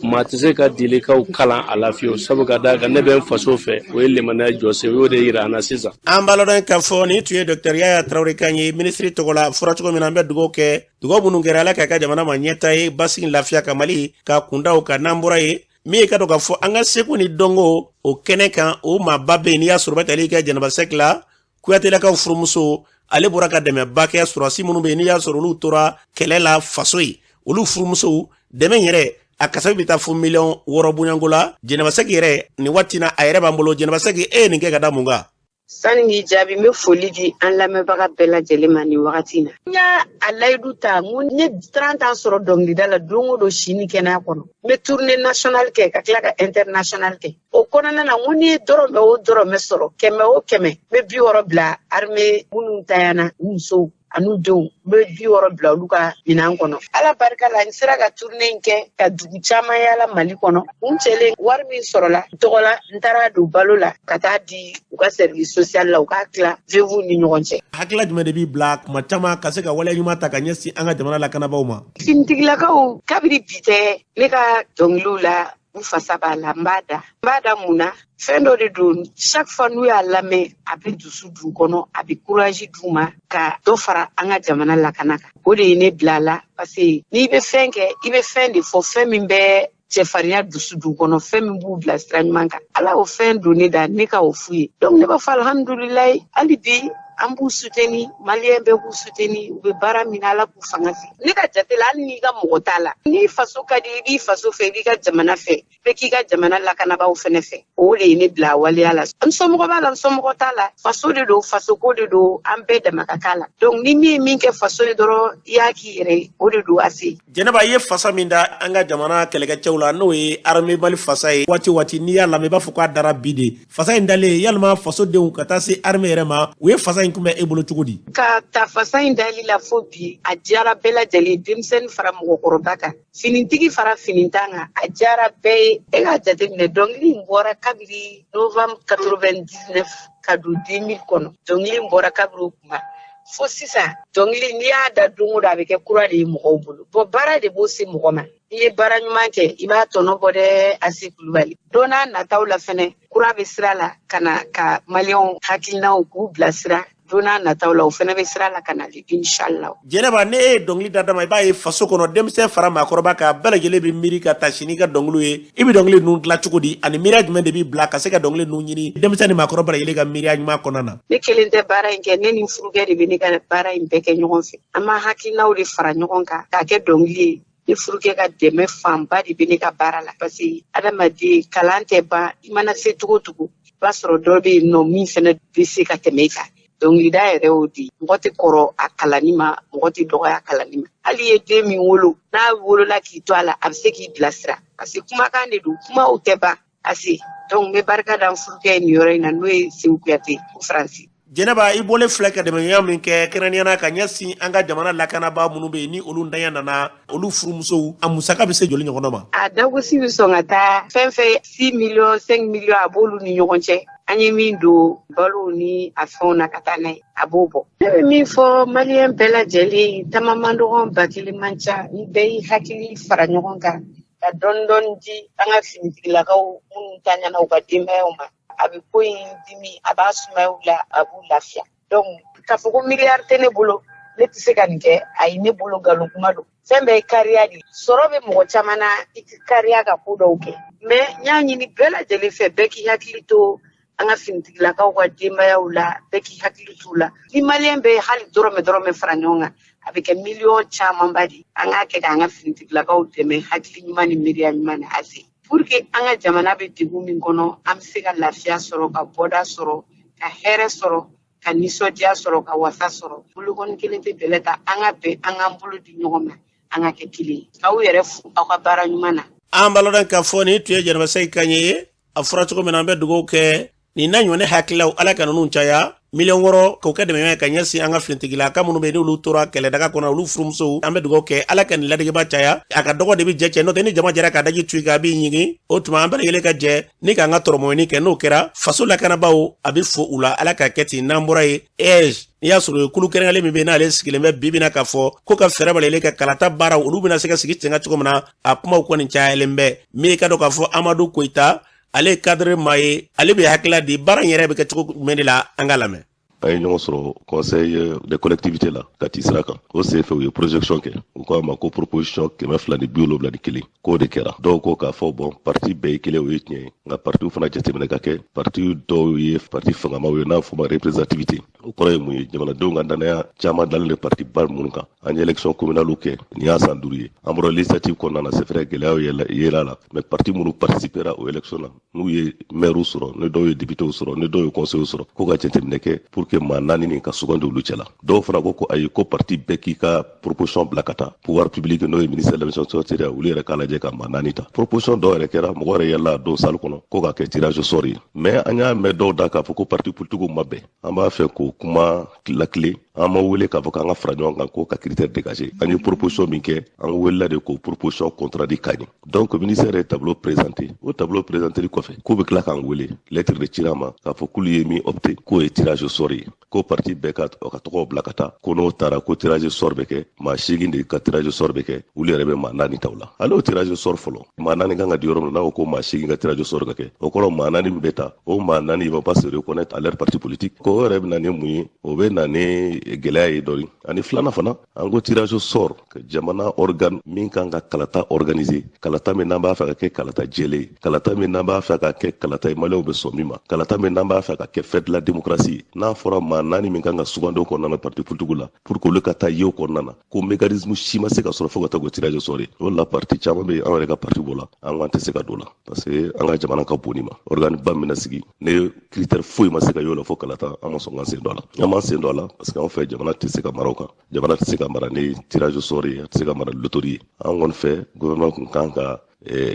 maa tɛ se ka dilikaw kalan a la fiyewu, sabu ka d'a kan ne bɛ n faso fɛ, o ye limaniya jɔsen, o y'o de yira an na sisan. An b'a lɔn k'a fɔ nin tun ye Dɔkitɛri Yaya Tarawele kan ye minisiri tɔgɔ la. Fɔra cogo min na, an bɛ dugawu kɛ, dugawu minnu kɛra, Ala k'a ka jamana ma ɲɛta ye, basigi, lafiya ka Mali ka kundaw ka. N'an bɔra yen, min ye ka dɔn k'a fɔ an ka seko ni dɔnko o kɛnɛ kan, o maaba bɛ yen, n'i y'a sɔrɔ bɛ tali kɛ Jɛnɛba Sɛki la, Kuyatelakaw furumuso, ale bɔra ka dɛmɛba kɛ sɔrɔdasi minnu bɛ yen, n'i y'a sɔrɔ olu tora kɛlɛ la faso ye, olu furumusow dɛmɛ yɛrɛ, a kasabi bɛ taa fo miliyɔn 6 bonyanko la. Jɛnɛba Sɛki yɛrɛ, nin waati na, a yɛrɛ b'an bolo. Jɛnɛba Sɛki, e ye nin kɛ ka da mun kan? Sani k'i jaabi, n bɛ foli di an lamɛnbaga bɛɛ lajɛlen ma nin wagati in na. N y'a a layidu ta, n ko n ye 30 ans sɔrɔ dɔnkilida la, don o don si ni kɛnɛya kɔnɔ. N bɛ tournée nationale kɛ ka tila ka international kɛ. O kɔnɔna na, n ko n'i ye dɔrɔmɛ o dɔrɔmɛ sɔrɔ, 100 o 100, n bɛ 60 bila armée minnu tayana, u musow an'u denw, n bɛ 60 bila olu ka minɛn kɔnɔ. Ala barika la, n sera ka tournée in kɛ ka dugu caman yala Mali kɔnɔ. N cɛlen, wari min sɔrɔla n tɔgɔ la, n taara don balo la ka taa di u ka service social la, u k'a tila veuves ni ɲɔgɔn cɛ. Hakilila jumɛn de b'i bila kuma caman ka se ka waleya ɲuman ta ka ɲɛsin an ka jamana lakanabaaw ma? Finitigilakaw, kabiri bi tɛ, ne ka dɔnkiliw la, u fasa b'a la. N b'a da, n b'a da mun na? Fɛn dɔ de don, chaque fois n'u y'a lamɛn, a bɛ dusu d'u kɔnɔ, a bɛ courage d'u ma ka dɔ fara an ka jamana lakana kan. O de ye ne bila a la, parce que n'i bɛ fɛn kɛ, i bɛ fɛn de fɔ, fɛn min bɛ cɛfarinya dusu d'u kɔnɔ, fɛn min b'u bila sira ɲuman kan. Ala y'o fɛn don ne da, ne ka o f'u ye. Donc ne b'a fɔ alhamdulilayi, hali bi an b'u soutenir, maliyɛn bɛɛ b'u soutenir. U bɛ baara min na, Ala k'u fanga se. Ne ka jate la, hali n'i ka mɔgɔ t'a la, n'i faso ka di, i b'i faso fɛ, i b'i ka jamana fɛ, bɛɛ k'i ka jamana lakanabaaw fɛnɛ fɛ. O de ye ne bila a waleya la. N somɔgɔ b'a la, n somɔgɔ t'a la, faso de don, fasoko de don, an bɛɛ dama ka k'a la. Donc ni min ye min kɛ faso ye dɔrɔn, i y'a k'i yɛrɛ ye, o de don a se. Jɛnɛba, i ye fasa min da an ka jamana kɛlɛkɛcɛw la, n'o ye armée Mali fasa ye, waati waati n'i y'a lamɛn, i b'a fɔ k'a dara bi de. Fasa in dalen, yalima fasodenw ka taa se armée yɛrɛ ma, u ye fasa in kunbɛn e bolo cogo di? Ka ta fasa in dali la fo bi, a diyara bɛɛ lajɛlen, denmisɛnnin fara mɔgɔkɔrɔba kan, finitigi fara finitan kan, a diyara bɛɛ ye. E k'a jateminɛ, dɔnkili in bɔra kabiri novembre 99 ka don 2000 kɔnɔ. Dɔnkili in bɔra kabiri o kuma fo sisan. Dɔnkili, n'i y'a da don o don, a bɛ kɛ kura de ye mɔgɔw bolo. Bɔn, baara de b'o se mɔgɔ ma. N'i ye baara ɲuman kɛ, i b'a tɔnɔ bɔ dɛ. Asi Kulubali, don n'a nataw la fɛnɛ, kura bɛ sira la ka na ka maliyɛnw hakilinaw k'u bilasira. Don n'a nataw la, o fɛnɛ bɛ sira la ka na inshallah. Jɛnɛba, ne e ye dɔnkili da dama, i b'a ye faso kɔnɔ, denmisɛn fara maakɔrɔba kan, bɛɛ lajɛlen bɛ miiri ka taa sini ka dɔnkiliw ye. I bɛ dɔnkili ninnu dilan cogo di, ani miiriya jumɛn de b'i bila ka se ka dɔnkili ninnu ɲini denmisɛn ni maakɔrɔba bɛɛ lajɛlen ka miiriya ɲuman kɔnɔna na? Ne kelen tɛ baara in kɛ, ne ni furukɛ de bɛ ne ka baara in bɛɛ kɛ ɲɔgɔn fɛ. An b'an hakilinaw de fara ɲɔgɔn kan k'a kɛ dɔnkili ye. Ne furukɛ ka dɛmɛ fanba de bɛ ne ka baara la, parce que adamaden kalan tɛ ban. I mana se cogo o cogo, i b'a sɔrɔ dɔ bɛ yen nɔ min fɛnɛ bɛ se ka tɛmɛ i kan. Dɔnkilida yɛrɛ y'o de ye. Mɔgɔ tɛ kɔrɔ a kalanni ma, mɔgɔ tɛ dɔgɔya a kalanni ma. Hali i ye den min wolo, n'a wolola k'i to a la, a bɛ se k'i bilasira. Parce que kumakan de don, kumaw tɛ ban. Ase donc n bɛ barika da n furukɛ ye nin yɔrɔ in na, n'o ye Seku Kuyate Faransi. Jɛnɛba, i bɔlen filɛ ka dɛmɛɲɔgɔnya min kɛ kɛrɛnkɛrɛnnenya la ka ɲɛsin an ka jamana lakanabaa minnu bɛ yen ni olu ntanya nana, olu furumusow, a musaka bɛ se joli ɲɔgɔnna ma? A dagosi bɛ sɔn ka taa fɛn fɛn 6 millions, 5 millions, a b'olu ni ɲɔgɔn cɛ. An ye min don balow ni a fɛnw na ka taa n'a ye, a b'o bɔ. Ne bɛ min fɔ maliyɛn bɛɛ lajɛlen, tama man dɔgɔn, ba kelen man ca, ni bɛɛ y'i hakili fara ɲɔgɔn kan ka dɔɔni dɔɔni di an ka finitigilakaw minnu ntanyana u ka denbayaw ma, a bɛ ko in dimi, a b'a sumaya u la, a b'u lafiya. Donc k'a fɔ ko miliyari tɛ ne bolo, ne tɛ se ka nin kɛ, ayi, ne bolo nkalon kuma don. Fɛn bɛɛ ye kariya de ye. Sɔrɔ bɛ mɔgɔ caman na, i tɛ kariya ka ko dɔw kɛ. Mais n y'a ɲini bɛɛ lajɛlen fɛ, bɛɛ k'i hakili to an ka finitigilakaw ka denbayaw la, bɛɛ k'i hakili t'u la. Ni maliyɛn bɛɛ ye hali dɔrɔmɛ dɔrɔmɛ fara ɲɔgɔn kan, a bɛ kɛ miliyɔn camanba de ye. An k'a kɛ k'an ka finitigilakaw dɛmɛ hakili ɲuman ni miiriya ɲuman na ase, pour que an ka jamana bɛ degun min kɔnɔ, an bɛ se ka lafiya sɔrɔ, ka bɔda sɔrɔ, ka hɛrɛ sɔrɔ, ka nisɔndiya sɔrɔ, ka wasa sɔrɔ. Bolokɔni kelen tɛ bɛlɛ ta. An ka bɛn, an k'an bolo di ɲɔgɔn ma, an ka kɛ kelen ye. K'aw yɛrɛ fo aw ka baara ɲuman na. An b'a lɔn k'a fɔ nin tun ye Jɛnɛba Sɛki kan ye. A fɔra cogo min na, an bɛ dugawu kɛ nin n'a ɲɔgɔnna hakililaw, Ala ka ninnu caya. 6 miliyɔn k'o kɛ dɛmɛ ka ɲɛsin an ka finitigilaka minnu bɛ n'olu tora kɛlɛdaga kɔnɔ, olu furumusow, an bɛ dugawu kɛ Ala ka nin ladegeba caya. A ka dɔgɔ de bɛ jɛ cɛ, n'o tɛ ni jama jɛra k'a daji tu i kan, a b'i ɲigin. O tuma an bɛɛ lajɛlen ka jɛ ni k'an ka tɔrɔmɔɲini kɛ. N'o kɛra, faso lakanabaaw, a bɛ fo u la. Ala ka kɛ ten. N'an bɔra yen, AIGE, n'i y'a sɔrɔ kulu kɛrɛnkɛrɛnlen min bɛ n'ale sigilen bɛ bi bi na k'a fɔ ko ka fɛɛrɛ bali ka kalata baaraw, olu bɛna se ka sigi sen kan cogo min na, a kumaw kɔni cayalen bɛ. Min ye ka dɔn k'a fɔ Amadu Koyita, ale ye cadre maa ye, ale bɛ hakilila di baara in yɛrɛ bɛ kɛ cogo jumɛn de la, an ka lamɛn. An ye ɲɔgɔn sɔrɔ conseil des collectivités la Kati sira kan. O sen fɛ, u ye projection kɛ. U ko a ma ko proposition 271, k'o de kɛra. Dɔw ko k'a fɔ bon, parti bɛɛ ye kelen, o ye tiɲɛ ye, nka partiw fana jateminɛ ka kɛ. Parti dɔw ye parti fangamaw ye, n'a fɔ ma représentativité. O kɔrɔ ye mun ye? Jamanadenw ka danaya caman dalen de parti ba minnu kan. An ye élection communale kɛ, nin y'a san 5 ye. An bɔra législative kɔnɔna na, c'est vrai, gɛlɛyaw yela la, mais parti minnu participera o élection na, n'u ye maire sɔrɔ, ni dɔw ye député sɔrɔ, ni dɔw ye conseiller sɔrɔ, ko ka jateminɛ kɛ pour que maa naani nin ka sugandi olu cɛla. Dɔw fana ko ko ayi, ko parti bɛɛ k'i ka proposition bila ka taa pouvoir public, n'o ye ministère de l'administration territoriale, olu yɛrɛ k'a lajɛ ka maa naani ta. Proposition dɔw yɛrɛ kɛra, mɔgɔ yɛrɛ yɛlɛla don salle kɔnɔ ko k'a kɛ tirage au sort ye. Mais an y'a mɛn dɔw da k'a fɔ ko parti politique ma bɛn. An b'a fɛ k'o kuma lakile. An ma wele k'a fɔ k'an ka fara ɲɔgɔn kan ko ka critère dégager. An ye proposition min kɛ, an welela de k'o proposition contredit ka ɲɛ. Donc ministère ye tableau présenté. O tableau présenté kɔfɛ, k'u bɛ tila k'an wele. Lettre de cira ma k'a fɔ k'olu ye min opté, k'o ye tirage au sort ye, ko parti bɛɛ ka tɔgɔw bila ka taa, ko n'o taara, ko tirage au sort bɛ kɛ, maa 8 de ka tirage au sort bɛ kɛ, olu yɛrɛ bɛ maa naani ta o la. Ale o tirage au sort fɔlɔ, maa naani kan ka di yɔrɔ min na, n'a ko ko maa 8 ka tirage au sort ka kɛ, o kɔrɔ maa naani min bɛ ta, o maa naani, ils vont pas se reconnaître à leur parti politique. Ko o yɛrɛ bɛ na ni mun ye? O bɛ na ni gɛlɛya ye dɔɔni. Ani filanan fana, an ko tirage au sort, jamana organe min kan ka kalata organiser, kalata min n'an b'a fɛ ka kɛ kalata jɛlen ye, kalata min n'an b'a fɛ ka kɛ kalata ye maliyɛnw bɛ sɔn min ma, kalata min n'an b'a fɛ ka kɛ fête de la démocratie ye, n'a fɔra maa naani min kan ka sugandi o kɔnɔna na parti politique la, pour que olu ka taa ye o kɔnɔna na, ko mécanisme si ma se ka sɔrɔ fo ka taa k'o tirage au sort ye. O la parti caman bɛ yen, an yɛrɛ ka parti b'o la, an ko an tɛ se ka don o la, parce que an ka jamana ka bon nin ma. Organe ba min na sigi ne critère foyi ma se ka y'o la fo kalata, an ma sɔn k'an sen don a la. An m'an sen don a la parce que an fɛ jamana tɛ se ka mara o kan. Jamana tɛ se ka mara ni tirage au sort ye, a tɛ se ka mara loterie ye. An kɔni fɛ, gouvernement kun kan ka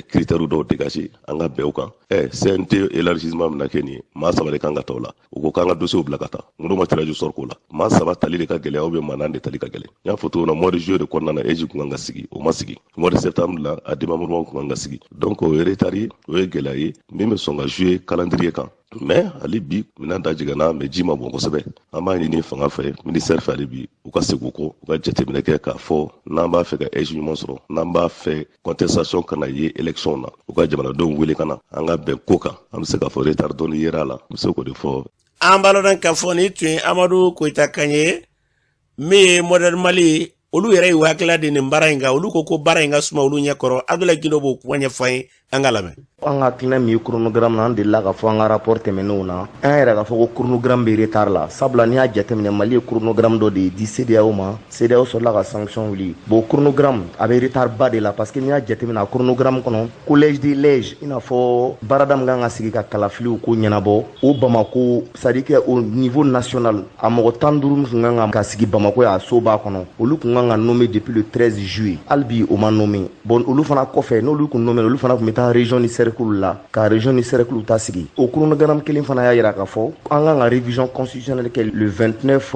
critères dɔw dégager, an ka bɛn o kan. CNT élargissement bɛna kɛ nin ye, maa saba de kan ka ta o la. U ko k'an ka dossier bila ka taa, minnu ma tirage au sort k'o la, maa saba tali de ka gɛlɛn ou bien maa naani de tali ka gɛlɛn? N y'a fɔ cogo min na, mois de juillet de kɔnɔna na, AIGE kun kan ka sigi, o ma sigi. Mois de septembre la, a démembrement kun kan ka sigi. Donc o ye retard ye, o ye gɛlɛya ye min bɛ sɔn ka jouer calendrier kan. Mais hali bi, minɛn da jiginna, mais ji ma bɔn kosɛbɛ. An b'a ɲini fanga fɛ, ministère fɛ, hali bi u ka segin u kɔ, u ka jateminɛ kɛ k'a fɔ n'an b'a fɛ ka AIGE ɲuman sɔrɔ, n'an b'a fɛ contestation kana ye élection na, u ka jamanadenw wele ka na, an ka bɛn ko kan. An bɛ se k'a fɔ retard dɔɔni yera a la, n bɛ se k'o de fɔ. An b'a lɔn k'a fɔ nin tun ye Amadu Koyita kan ye, min ye Modèle Mali, olu yɛrɛ y'u hakilila di nin baara in kan. Olu ko ko baara in ka suma olu ɲɛ kɔrɔ. Abdoulaye Gindo b'o kuma ɲɛfɔ an ye. An k'a lamɛn. An ka hakilina min ye chronogramme na, an delila k'a fɔ an ka rapport tɛmɛnenw na, an y'a yira k'a fɔ ko chronogramme bɛ retard la, sabula n'i y'a jateminɛ, Mali ye chronogramme dɔ de di CEDEAO ma. CEDEAO sɔrɔla ka sanction wuli. Bon, chronogramme a bɛ retard ba de la, parce que n'i y'a jateminɛ, a chronogramme kɔnɔ, collège de l'AIGE, i n'a fɔ baarada min kan ka sigi ka kalafiliw ko ɲɛnabɔ o Bamako, c'est à dire que au niveau national, a mɔgɔ 15 min tun kan ka sigi Bamako a soba kɔnɔ, olu tun kan ka nommer depuis le 13 juillet. Hali bi o ma nommer. Bon, olu fana kɔfɛ, n'olu kun nommer, olu fana tun bɛ taa région ni cercle la ka région ni cercle ta sigi. O chronogramme kelen fana y'a yira k'a fɔ an kan ka révision constitutionnelle kɛ le 29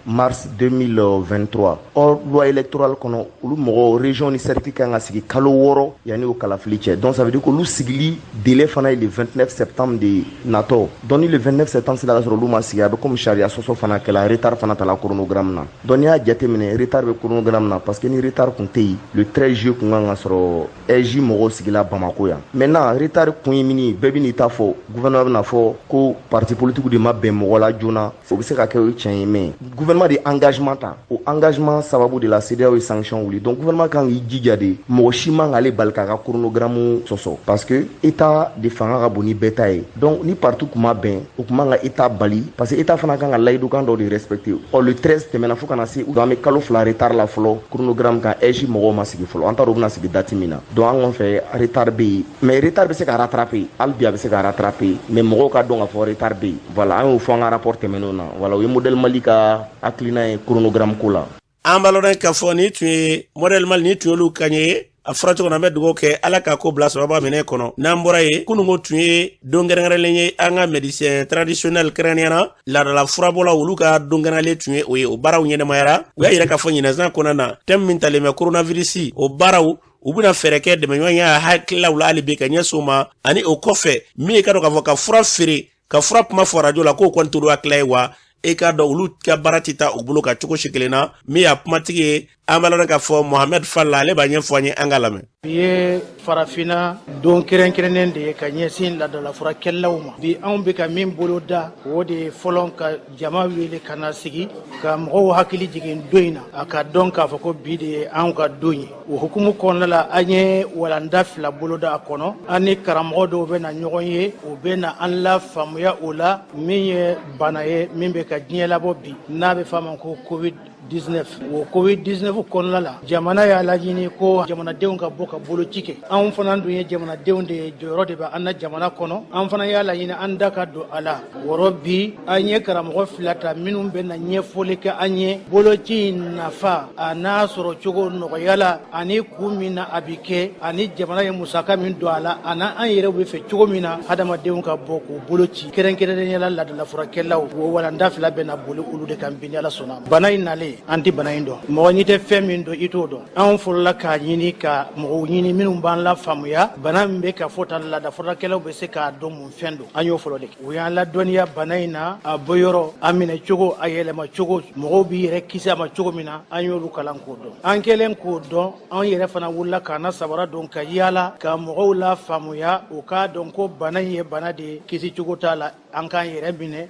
mars 2023. Or, loi électorale kɔnɔ, olu mɔgɔ région ni cercle kan ka sigi kalo 6 yanni o kalafili cɛ. Donc ça veut dire qu'olu sigili délai fana ye le 29 septembre de natɔ. Donc ni le 29 septembre sera ka sɔrɔ olu ma sigi, a bɛ comme sariya sɔsɔ fana kɛla, retard fana tala chronogramme na. Donc n'i y'a jateminɛ, retard bɛ chronogramme na, parce que ni retard kun tɛ yen, le 13 juillet kun kan ka sɔrɔ AIGE mɔgɔw sigila Bamako yan. Maintenant, retard kun ye min ye, bɛɛ bɛ n'i ta fɔ. Gouvernement bɛna fɔ ko parti politique de ma bɛn mɔgɔ la joona. O bɛ se ka kɛ, o ye tiɲɛ ye, mais gouvernement de engagement ta. O engagement sababu de la, CEDEAO ye sanction wuli. Donc gouvernement kan k'i jija de, mɔgɔ si man k'ale bali k'a ka chronogramme sɔsɔ, parce que état de fanga ka bon ni bɛɛ ta ye. Donc ni parti kun ma bɛn, o kun man ka état bali, parce que état fana kan ka layidukan dɔw de respecter. Ɔ, le 13 tɛmɛna fo ka na se, an bɛ kalo 2 retard la fɔlɔ chronogramme kan. AIGE mɔgɔw ma sigi fɔlɔ, an t'a dɔn u bɛna sigi date min na. Donc an kɔni fɛ, retard bɛ yen, mais retard bɛ se ka rattraper. Hali bi a bɛ se ka rattraper, mais mɔgɔw ka dɔn k'a fɔ retard bɛ yen. Voilà, an y'o fɔ an ka rapport tɛmɛnenw na. Voilà, o ye Modèle Mali ka hakilina ye chronogramme ko la. An b'a lɔn k'a fɔ nin tun ye Modèle Mali, nin tun y'olu kan ye. A fɔra cogo min na, an bɛ dugawu kɛ, Ala k'a ko bila sababa minɛ kɔnɔ. N'an bɔra yen, kununko tun ye don kɛrɛnkɛrɛnlen ye an ka médecin traditionnel, kɛrɛnkɛrɛnnenya na laadala furabɔlaw, olu ka don kɛrɛnkɛrɛnlen tun ye o ye. O baaraw ɲɛnɛmayara. U y'a yira k'a fɔ ɲinɛsan kɔnɔna na, thème min talen bɛ coronavirus, o baaraw, u bɛna fɛɛrɛ kɛ dɛmɛɲɔgɔnya hakililaw la hali bi ka ɲɛsin o ma. Ani o kɔfɛ, min ye ka dɔn k'a fɔ ka fura feere, ka fura kuma fɔ arajo la, k'o kɔni t'olu hakilila ye wa. E k'a dɔn, olu ka baara tɛ taa u bolo ka cogo si kelen na. Min y'a kumatigi ye, an b'a lɔn k'a fɔ Mohamed Fall, ale b'a ɲɛfɔ an ye, an k'a lamɛn. Bi ye farafinna don kɛrɛnkɛrɛnnen de ye ka ɲɛsin laadalafurakɛlaw ma. Bi anw bɛ ka min bolo da, o de ye fɔlɔ ka jama wele ka na sigi ka mɔgɔw hakili jigin don in na, a ka dɔn k'a fɔ ko bi de ye anw ka don ye. O hukumu kɔnɔna la, an ye walanda fila boloda a kɔnɔ. An ni karamɔgɔ dɔw bɛ na ɲɔgɔn ye, o bɛ na an lafaamuya o la, min ye bana ye min bɛ ka diɲɛ labɔ bi, n'a bɛ f'a ma ko Covid 19. O Covid 19 kɔnɔna la, jamana y'a laɲini ko jamanadenw ka bɔ ka boloci kɛ. Anw fana dun ye jamanadenw de ye, jɔyɔrɔ de bɛ an na jamana kɔnɔ. An fana y'a laɲini an da ka don a la wɔrɔ. Bi an ye karamɔgɔ fila ta minnu bɛ na ɲɛfɔli kɛ an ye boloci in nafa, a n'a sɔrɔ cogo nɔgɔya la, ani kun min na a bɛ kɛ, ani jamana ye musaka min don a la, ani an yɛrɛ bɛ fɛ cogo min na hadamadenw ka bɔ k'u bolo ci, kɛrɛnkɛrɛnnenya la laadalafurakɛlaw. O walanda fila bɛ na boli olu de kan bi, ni Ala sɔnna. Bana in nalen, an tɛ bana in dɔn. Mɔgɔ n'i tɛ fɛn min dɔn, i t'o dɔn. Anw fɔlɔla k'a ɲini ka mɔgɔw ɲini minnu b'an lafaamuya bana min bɛ ka fɔ ta, laadafurakɛlaw bɛ se k'a dɔn mun fɛn don. An y'o fɔlɔ de kɛ. U y'an ladɔnniya bana in na, a bɔyɔrɔ, a minɛ cogo, a yɛlɛma cogo, mɔgɔw b'i yɛrɛ kisi a ma cogo min na. An y'olu kalan k'o dɔn. An kɛlen k'o dɔn, an yɛrɛ fana wulila k'an na sabara don ka yaala ka mɔgɔw lafaamuya, u k'a dɔn ko bana in ye bana de ye, kisi cogo t'a la, an k'an yɛrɛ minɛ.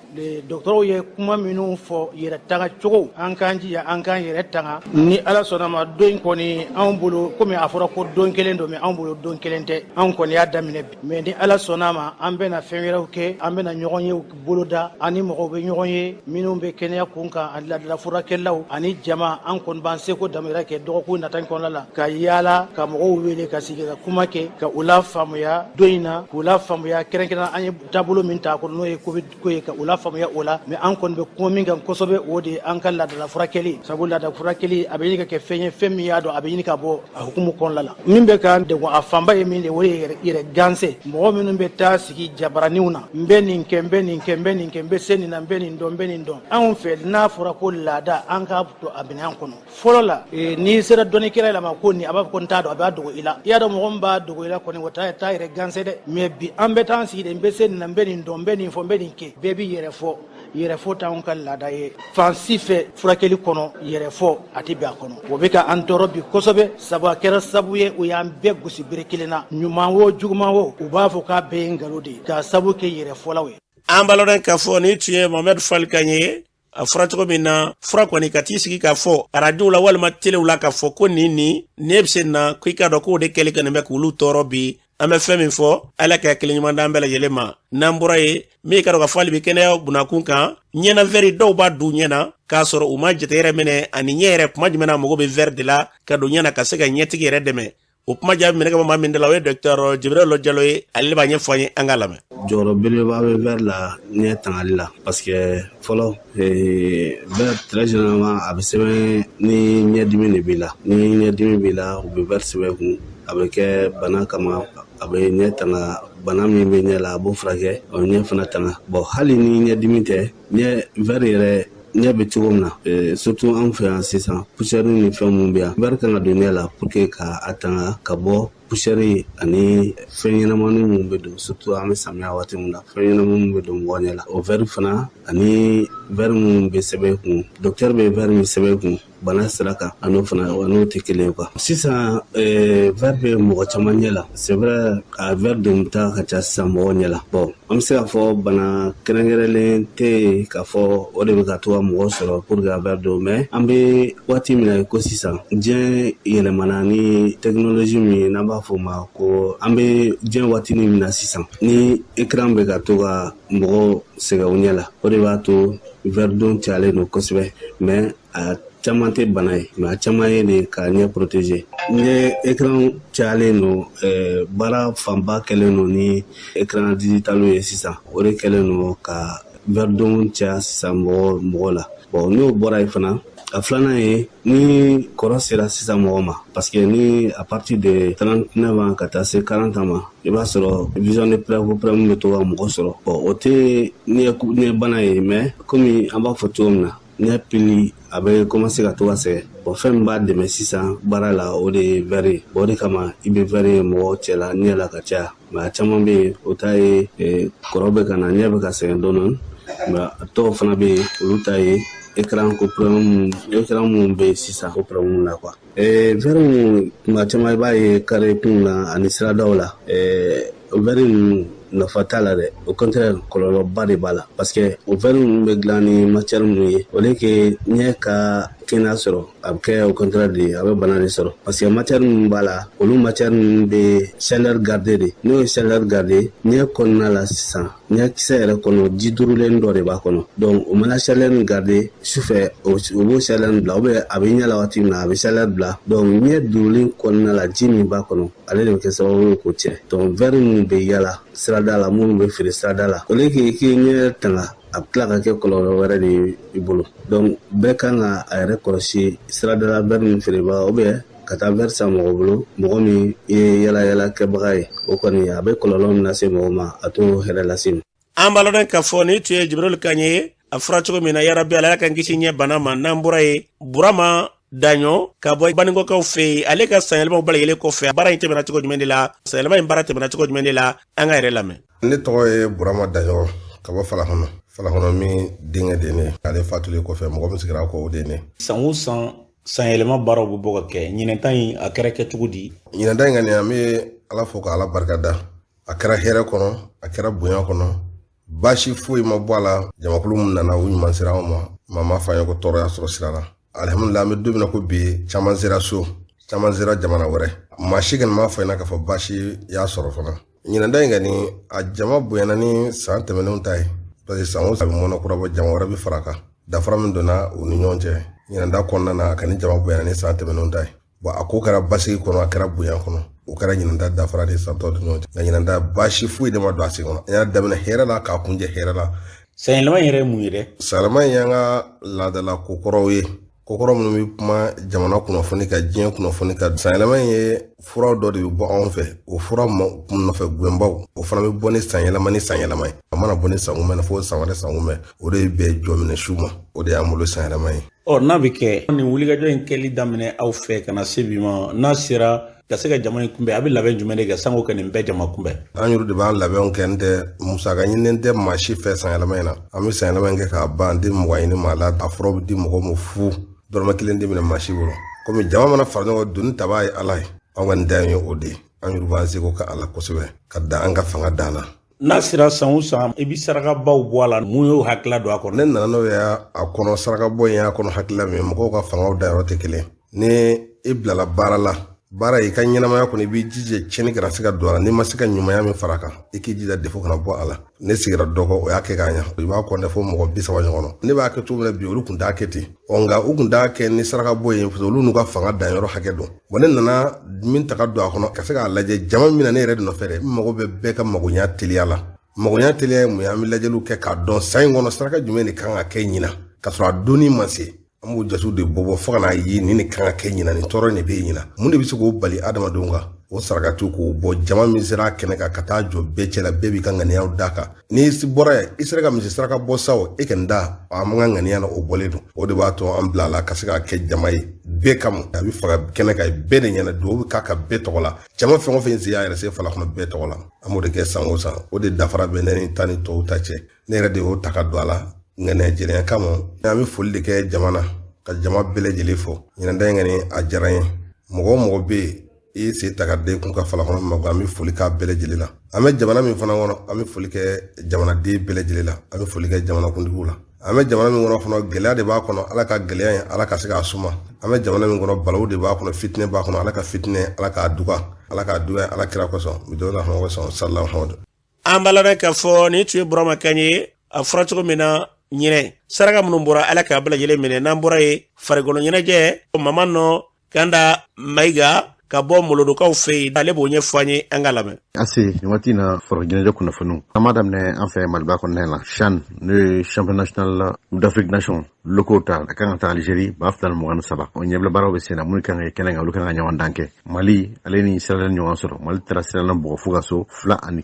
Dɔgɔtɔrɔw ye kuma minnu fɔ, yɛrɛ tanga cogo, an k'an jija an k'an yɛrɛ tanga. Ni Ala sɔnna ma, don in kɔni, anw bolo, komi a fɔra ko don kelen don, mais anw bolo don kelen tɛ. Anw kɔni y'a daminɛ bi, mais ni Ala sɔnna ma, an bɛna fɛn wɛrɛw kɛ. An bɛna ɲɔgɔn ye boloda, an ni mɔgɔw bɛ ɲɔgɔn ye minnu bɛ kɛnɛya kun kan, ani laadala furakɛlaw ani jama. An kɔni b'an seko damayira kɛ dɔgɔkun nata in kɔnɔna la, ka yaala ka mɔgɔw wele ka sigi ka kuma kɛ, ka u lafaamuya don in na, k'u lafaamuya kɛrɛnkɛrɛn an ye taabolo min ta kɔnɔ, n'o ye Covid ko ye, ka u lafaamuya o la. Mais an kɔni bɛ kuma min kan kosɛbɛ, o de ye an ka laadala furakɛli, sabu laadala furakɛli a bɛ ɲini ka kɛ fɛn ye, fɛn min y'a dɔn a bɛ ɲini ka bɔ a hukumu kɔnɔna la. Min bɛ k'an degun, a fanba ye min de, o ye yɛrɛ ganse. Mɔgɔ minnu bɛ taa sigi jabaraninw na, n bɛ nin kɛ, n bɛ nin kɛ, n bɛ nin kɛ, n bɛ se nin na, n bɛ nin dɔn, n bɛ nin dɔn. Anw fɛ, n'a fɔra ko laada, an k'a to a minɛn kɔnɔ fɔlɔ la. N'i sera dɔnnikɛla la ma ko nin, a b'a fɔ ko n t'a dɔn, a b'a dogo i la. I y'a dɔn, mɔgɔ min b'a dogo i la kɔni, o t'a yɛrɛ ganse dɛ. Mais bi, an bɛ taa an sigi de, n bɛ se nin na, n bɛ nin dɔn, n bɛ nin fɔ, n bɛ nin kɛ. Bɛɛ b'i yɛrɛ fɔ. Yɛrɛfɔ t'anw ka laada ye fan si fɛ. Furakɛli kɔnɔ, yɛrɛfɔ a tɛ bɛn a kɔnɔ. O bɛ ka an tɔɔrɔ bi kosɛbɛ, sabu a kɛra sabu ye o y'an bɛɛ gosi bere kelen na, ɲuman o juguman o, u b'a fɔ k'a bɛɛ ye nkalon de ye, k'a sabu kɛ yɛrɛfɔlaw ye. An b'a lɔn k'a fɔ nin tun ye Mohamed Fall kan ye. A fɔra cogo min na, fura kɔni ka t'i sigi k'a fɔ arajow la walima telew la k'a fɔ ko nin nin ne bɛ se na, ko i k'a dɔn k'o de kɛli kɔni bɛ k'olu tɔɔrɔ bi. An bɛ fɛn min fɔ, Ala ka hakili ɲuman d'an bɛɛ lajɛlen ma. N'an bɔra yen, min ka dɔn ka fɔ hali bi kɛnɛya bunakun kan, ɲɛna vɛri dɔw b'a don ɲɛ na k'a sɔrɔ u ma jate yɛrɛ minɛ ani ɲɛ yɛrɛ kuma jumɛn na mago bɛ vɛri de la ka don ɲɛ na ka se ka ɲɛtigi yɛrɛ dɛmɛ. O kuma jaabi minɛ ka bɔ maa min da la, o ye docteur Jibril Jalo ye. Ale de b'a ɲɛfɔ an ye, an k'a lamɛn. Jɔyɔrɔ belebeleba bɛ vɛri la ɲɛ tangali la, parce que fɔlɔ vɛri très généralement a bɛ sɛbɛn ni ɲɛdimi de b'i la. Ni ɲɛdimi b'i la, u bɛ vɛri sɛbɛn kun, a bɛ kɛ bana kama, a bɛ ɲɛ tanga, bana min bɛ ɲɛ la a b'o furakɛ, a bɛ ɲɛ fana tanga. Bon, hali ni ɲɛdimi tɛ, ɲɛ vɛri yɛrɛ ɲɛ bɛ cogo min na, surtout an fɛ yan sisan, poussière ni fɛn minnu bɛ yan, vɛri kan ka don ɲɛ la pour que ka a tanga ka bɔ poussière ani fɛn ɲɛnamanin minnu bɛ don, surtout an bɛ samiya waati min na, fɛn ɲɛnamanin minnu bɛ don mɔgɔ ɲɛ la. O vɛri fana ani vɛri minnu bɛ sɛbɛn kun, docteur bɛ vɛri min sɛbɛn kun bana sira kan, a n'o fana n'o tɛ kelen ye quoi. Sisan vɛri bɛ mɔgɔ caman ɲɛ la, c'est vrai, a vɛri donta ka ca sisan mɔgɔw ɲɛ la. Bon, an bɛ se k'a fɔ bana kɛrɛnkɛrɛnlen tɛ yen k'a fɔ o de bɛ ka to ka mɔgɔ sɔrɔ pour que a vɛri don, mais an bɛ waati min na ko sisan, diɲɛ yɛlɛmana ni technologie min ye, n'an b'a fɔ o ma ko an bɛ diɲɛ waati min na sisan, ni écran bɛ ka to ka mɔgɔw sɛgɛn u ɲɛ la, o de b'a to vɛri don cayalen don kosɛbɛ. Mais a caman tɛ bana ye, mais a caman ye de ka ɲɛ protéger. Ɲɛ écran cayalen don, baara fanba kɛlen don ni écran digital ye sisan, o de kɛlen don ka vɛri don caya sisan mɔgɔ la. Bon, n'o bɔra yen fana, a filanan ye ni kɔrɔ sera sisan mɔgɔ ma, parce que ni à partir de 39 ans ka taa se 40 ans ma, i b'a sɔrɔ vision de près ko problème bɛ to ka mɔgɔ sɔrɔ. Bon, o tɛ ɲɛ bana ye, mais komi an b'a fɔ cogo min na, ɲɛ pili a bɛ commencer ka to ka sɛgɛn. Bon, fɛn min b'a dɛmɛ sisan baara la, o de ye vɛri ye. O de kama i bɛ vɛri ye mɔgɔ cɛ la ɲɛ la ka caya, mais a caman bɛ yen, o ta ye kɔrɔ bɛ ka na, ɲɛ bɛ ka sɛgɛn dɔɔnin. Mais a tɔw fana bɛ yen, olu ta ye écran ko problème, écran minnu bɛ yen sisan o problème la quoi. Vɛri ninnu, tuma caman i b'a ye carré kunw na ani siradaw la, vɛri ninnu nafa t'a la dɛ, au contraire, kɔlɔlɔba de b'a la, parce que o vɛri ninnu bɛ dilan ni matière minnu ye, au lieu que ɲɛ ka kɛnɛya sɔrɔ, a bɛ kɛ au contraire de ye, a bɛ bana de sɔrɔ, parce que matière minnu b'a la, olu matière ninnu bɛ chaleur garder de. N'o ye chaleur garder ɲɛ kɔnɔna la sisan, ɲɛkisɛ yɛrɛ kɔnɔ, ji durulen dɔ de b'a kɔnɔ. Donc o mana chaleur nin garder sufɛ, o b'o chaleur nin bila, ou bien a bɛ ɲɛ la waati min na, a bɛ chaleur bila. Donc ɲɛ durulen kɔnɔna la, ji min b'a kɔnɔ, ale de bɛ kɛ sababu ye k'o tiɲɛ. Donc vɛri minnu bɛ yala sirada la, minnu bɛ feere sirada la, au lieu que k'i ɲɛ tanga, a bɛ tila ka kɛ kɔlɔlɔ wɛrɛ de ye i bolo. Donc bɛɛ kan ka a yɛrɛ kɔlɔsi siradala vɛri min feerebaga, ou bien ka taa vɛri san mɔgɔ bolo, mɔgɔ min ye yala yala kɛbaga ye. O kɔni a bɛ kɔlɔlɔ min lase mɔgɔ ma, a t'o hɛrɛ lase ma. An b'a lɔn k'a fɔ nin tun ye Jibril kan ye, a fɔra cogo min na, yarabi Ala k'an kisi ɲɛ bana ma. N'an bɔra yen, Burama Daɲɔ ka bɔ Banikɔkaw fɛ yen, ale ka sanyɛlɛmaw bɛɛ lajɛlen kɔfɛ, baara in tɛmɛna cogo jumɛn de la, sanyɛlɛma in baara tɛmɛna cogo jumɛn de la, an ka yɛrɛ lamɛn. Ne tɔgɔ ye Burama Daɲɔ ka bɔ Falakɔnɔ. Falakɔnɔ min denkɛ de ne, ale fatulen kɔfɛ, mɔgɔ min sigira kɔ, o de ne. San o san, sanyɛlɛma baaraw bɛ bɔ ka kɛ. Ɲinɛta in, a kɛra kɛ cogo di? Ɲinɛta in kɔni, an bɛ Ala fo ka Ala barika da. A kɛra hɛrɛ kɔnɔ, a kɛra bonya kɔnɔ, baasi foyi ma bɔ a la. Jamakulu min nana, u ɲuman sera anw ma, maa ma fɔ an ye ko tɔɔrɔ y'a sɔrɔ sira la. Alihamudulila, an bɛ don min na ko bi, caman sera so, caman sera jamana wɛrɛ, maa si kɔni m'a fɔ ɲɛna k'a fɔ baasi y'a sɔrɔ fana. Ɲinɛta in kɔni, a jama bonyana ni san tɛmɛnenw ta ye, parce que san o san a bɛ mɔnɔ kura bɔ, jama wɛrɛ bɛ fara a kan. Dafara min donna u ni ɲɔgɔn cɛ ɲinɛta kɔnɔna na, a ka ni jama bonyana ni san tɛmɛnenw ta ye. Bon, a ko kɛra basigi kɔnɔ, a kɛra bonya kɔnɔ, o kɛra ɲinɛta dafara de san tɔw ni ɲɔgɔn cɛ. Nka ɲinɛta, baasi foyi de ma don a sen kɔnɔ. An y'a daminɛ hɛrɛ la k'a kuncɛ hɛrɛ la. Sanyɛlɛma in yɛrɛ ye mun ye dɛ? Sanyɛlɛma in y'an ka laadala kokɔrɔw ye, kokɔrɔ minnu bɛ kuma jamana kunnafoni kan, diɲɛ kunnafoni kan. Sanyɛlɛma in ye furaw dɔ de bɛ bɔ anw fɛ, o fura nɔfɛ gwɛnbaw, o fana bɛ bɔ ni sanyɛlɛma ni sanyɛlɛma ye. A mana bɔ ni san kunbɛn fo san wɛrɛ san kunbɛn, o de bɛ bɛn jɔminɛ su ma, o de y'an bolo sanyɛlɛma ye. Ɔ, n'a bɛ kɛ nin wulikajɔ in kɛli daminɛ aw fɛ ka na se bi ma, n'a sera ka se ka jama in kunbɛn, a bɛ labɛn jumɛn de kɛ sanko ka nin bɛɛ jama kunbɛn? An yɛrɛ de b'an labɛnw kɛ, n tɛ musaka ɲininen tɛ maa si fɛ sanyɛlɛma in na. An bɛ sanyɛlɛma in kɛ k'a ban, an tɛ mɔgɔ ɲini maa la, a furaw bɛ di mɔgɔw ma fu, dɔrɔmɛ kelen tɛ minɛ maa si bolo. Komi jama mana fara ɲɔgɔn kan, doni tabaa ye Ala ye, an kɔni dan ye o de ye. An yɛrɛ b'an seko kɛ a la kosɛbɛ ka dan an ka fanga dan na. N'a sera san o san, i bɛ sarakabaw bɔ a la, mun y'o hakilila don a kɔnɔ? Ne nana n'o ye a kɔnɔ, sarakabɔ in y'a kɔnɔ hakilila min ye, mɔgɔw ka fangaw dayɔrɔ tɛ kelen. Ni i bilala baara la, Baara i ka ɲɛnamaya kɔnɔ, i b'i jija tiɲɛni kana se ka don a la. N'i ma se ka ɲumanya min fara a kan, i k'i jija défaut kana bɔ a la. Ne sigira dɔ kɔ, o y'a kɛ k'a ɲa. I b'a kɔnɛ fo mɔgɔ 30 ɲɔgɔn na. Ne b'a kɛ cogo min na bi, olu tun t'a kɛ ten. Ɔ nka u tun t'a kɛ ni saraka bɔ ye, parce que olu n'u ka fanga danyɔrɔ hakɛ dɔn. Bon, ne nana min ta ka don a kɔnɔ ka se k'a lajɛ, jama min na ne yɛrɛ de nɔfɛ dɛ, n mago bɛ bɛɛ ka magoɲa teliya la. Magoɲa teliya ye mun ye? An bɛ lajɛliw kɛ k'a dɔn san in kɔnɔ saraka jumɛn de kan ka kɛ ɲina ka sɔrɔ a donni ma se. An b'o jatiw de bɔ fo ka n'a ye nin de kan ka kɛ ɲina, nin tɔɔrɔ de bɛ ɲina. Mun de bɛ se k'o bali adamadenw kan? O sarakatiw k'o bɔ, jama min sera a kɛnɛ kan ka taa jɔ bɛɛ cɛ la, bɛɛ b'i ka ŋaniyaw da kan. N'i bɔra yen, i sera ka misi saraka bɔ sa o, e kɔni da an ka ŋaniya na, o bɔlen don. O de b'a to an bila la ka se k'a kɛ jama ye bɛɛ kama. A bɛ faga kɛnɛ kan bɛɛ de ɲɛna, dugawu bɛ k'a kan bɛɛ tɔgɔ la. Jama fɛn o fɛn sen y'a yɛrɛ se fala kɔnɔ bɛɛ tɔgɔ la, an b'o de kɛ san o san. O de dafara bɛ ne ni ta ni tɔw ta cɛ. Ne yɛrɛ de y'o ta ka don a la ŋaniya jɛlenya kama. An bɛ foli de kɛ jama na, ka jama bɛɛ lajɛlen fo. Ɲinan in kɔni a diyara n ye. Mɔgɔ o mɔgɔ bɛ yen, i ye sen ta ka den kun ka fala kɔnɔ mako, an bɛ foli k'a bɛɛ lajɛlen la. An bɛ jamana min fana kɔnɔ, an bɛ foli kɛ jamanaden bɛɛ lajɛlen la, an bɛ foli kɛ jamanakuntigiw la. An bɛ jamana min kɔnɔ fana, gɛlɛya de b'a kɔnɔ, Ala ka gɛlɛya in, Ala ka se k'a suma. An bɛ jamana min kɔnɔ, balawu de b'a kɔnɔ, fitinɛ b'a kɔnɔ, Ala ka fitinɛ, Ala k'a duga, Ala k'a duga Ala kira kosɔn, bi dɔw la kosɔn, sallallahu alaihi. An b'a lamɛn k'a fɔ nin tun ye Burama Kan ye. A fɔra cogo min na, ɲinɛ saraka minnu bɔra, Ala k'a bɛɛ lajɛlen minɛ. N'an bɔra yen, farikolo ɲɛnajɛ, Mama nɔ Kanda Mayiga ka bɔ Molodokaw fɛ yen, ale b'o ɲɛfɔ an ye, an ka lamɛn. Ase, nin waati in na, farikolo ɲɛnajɛ kunnafoniw, an b'a daminɛ an fɛ Maliba kɔnɔna la. CHAN, n'o ye championnat national d'Afrique nation locaux ta, a kan ka taa Algérie 2023. O ɲɛbila baaraw bɛ sen na. Minnu kan ka kɛ kɛnɛ kan, olu kan ka ɲɔgɔn dan kɛ. Mali ale ni Sierra Leone ɲɔgɔn sɔrɔ. Mali taara Sierra Leone bugɔ fo ka so 2-1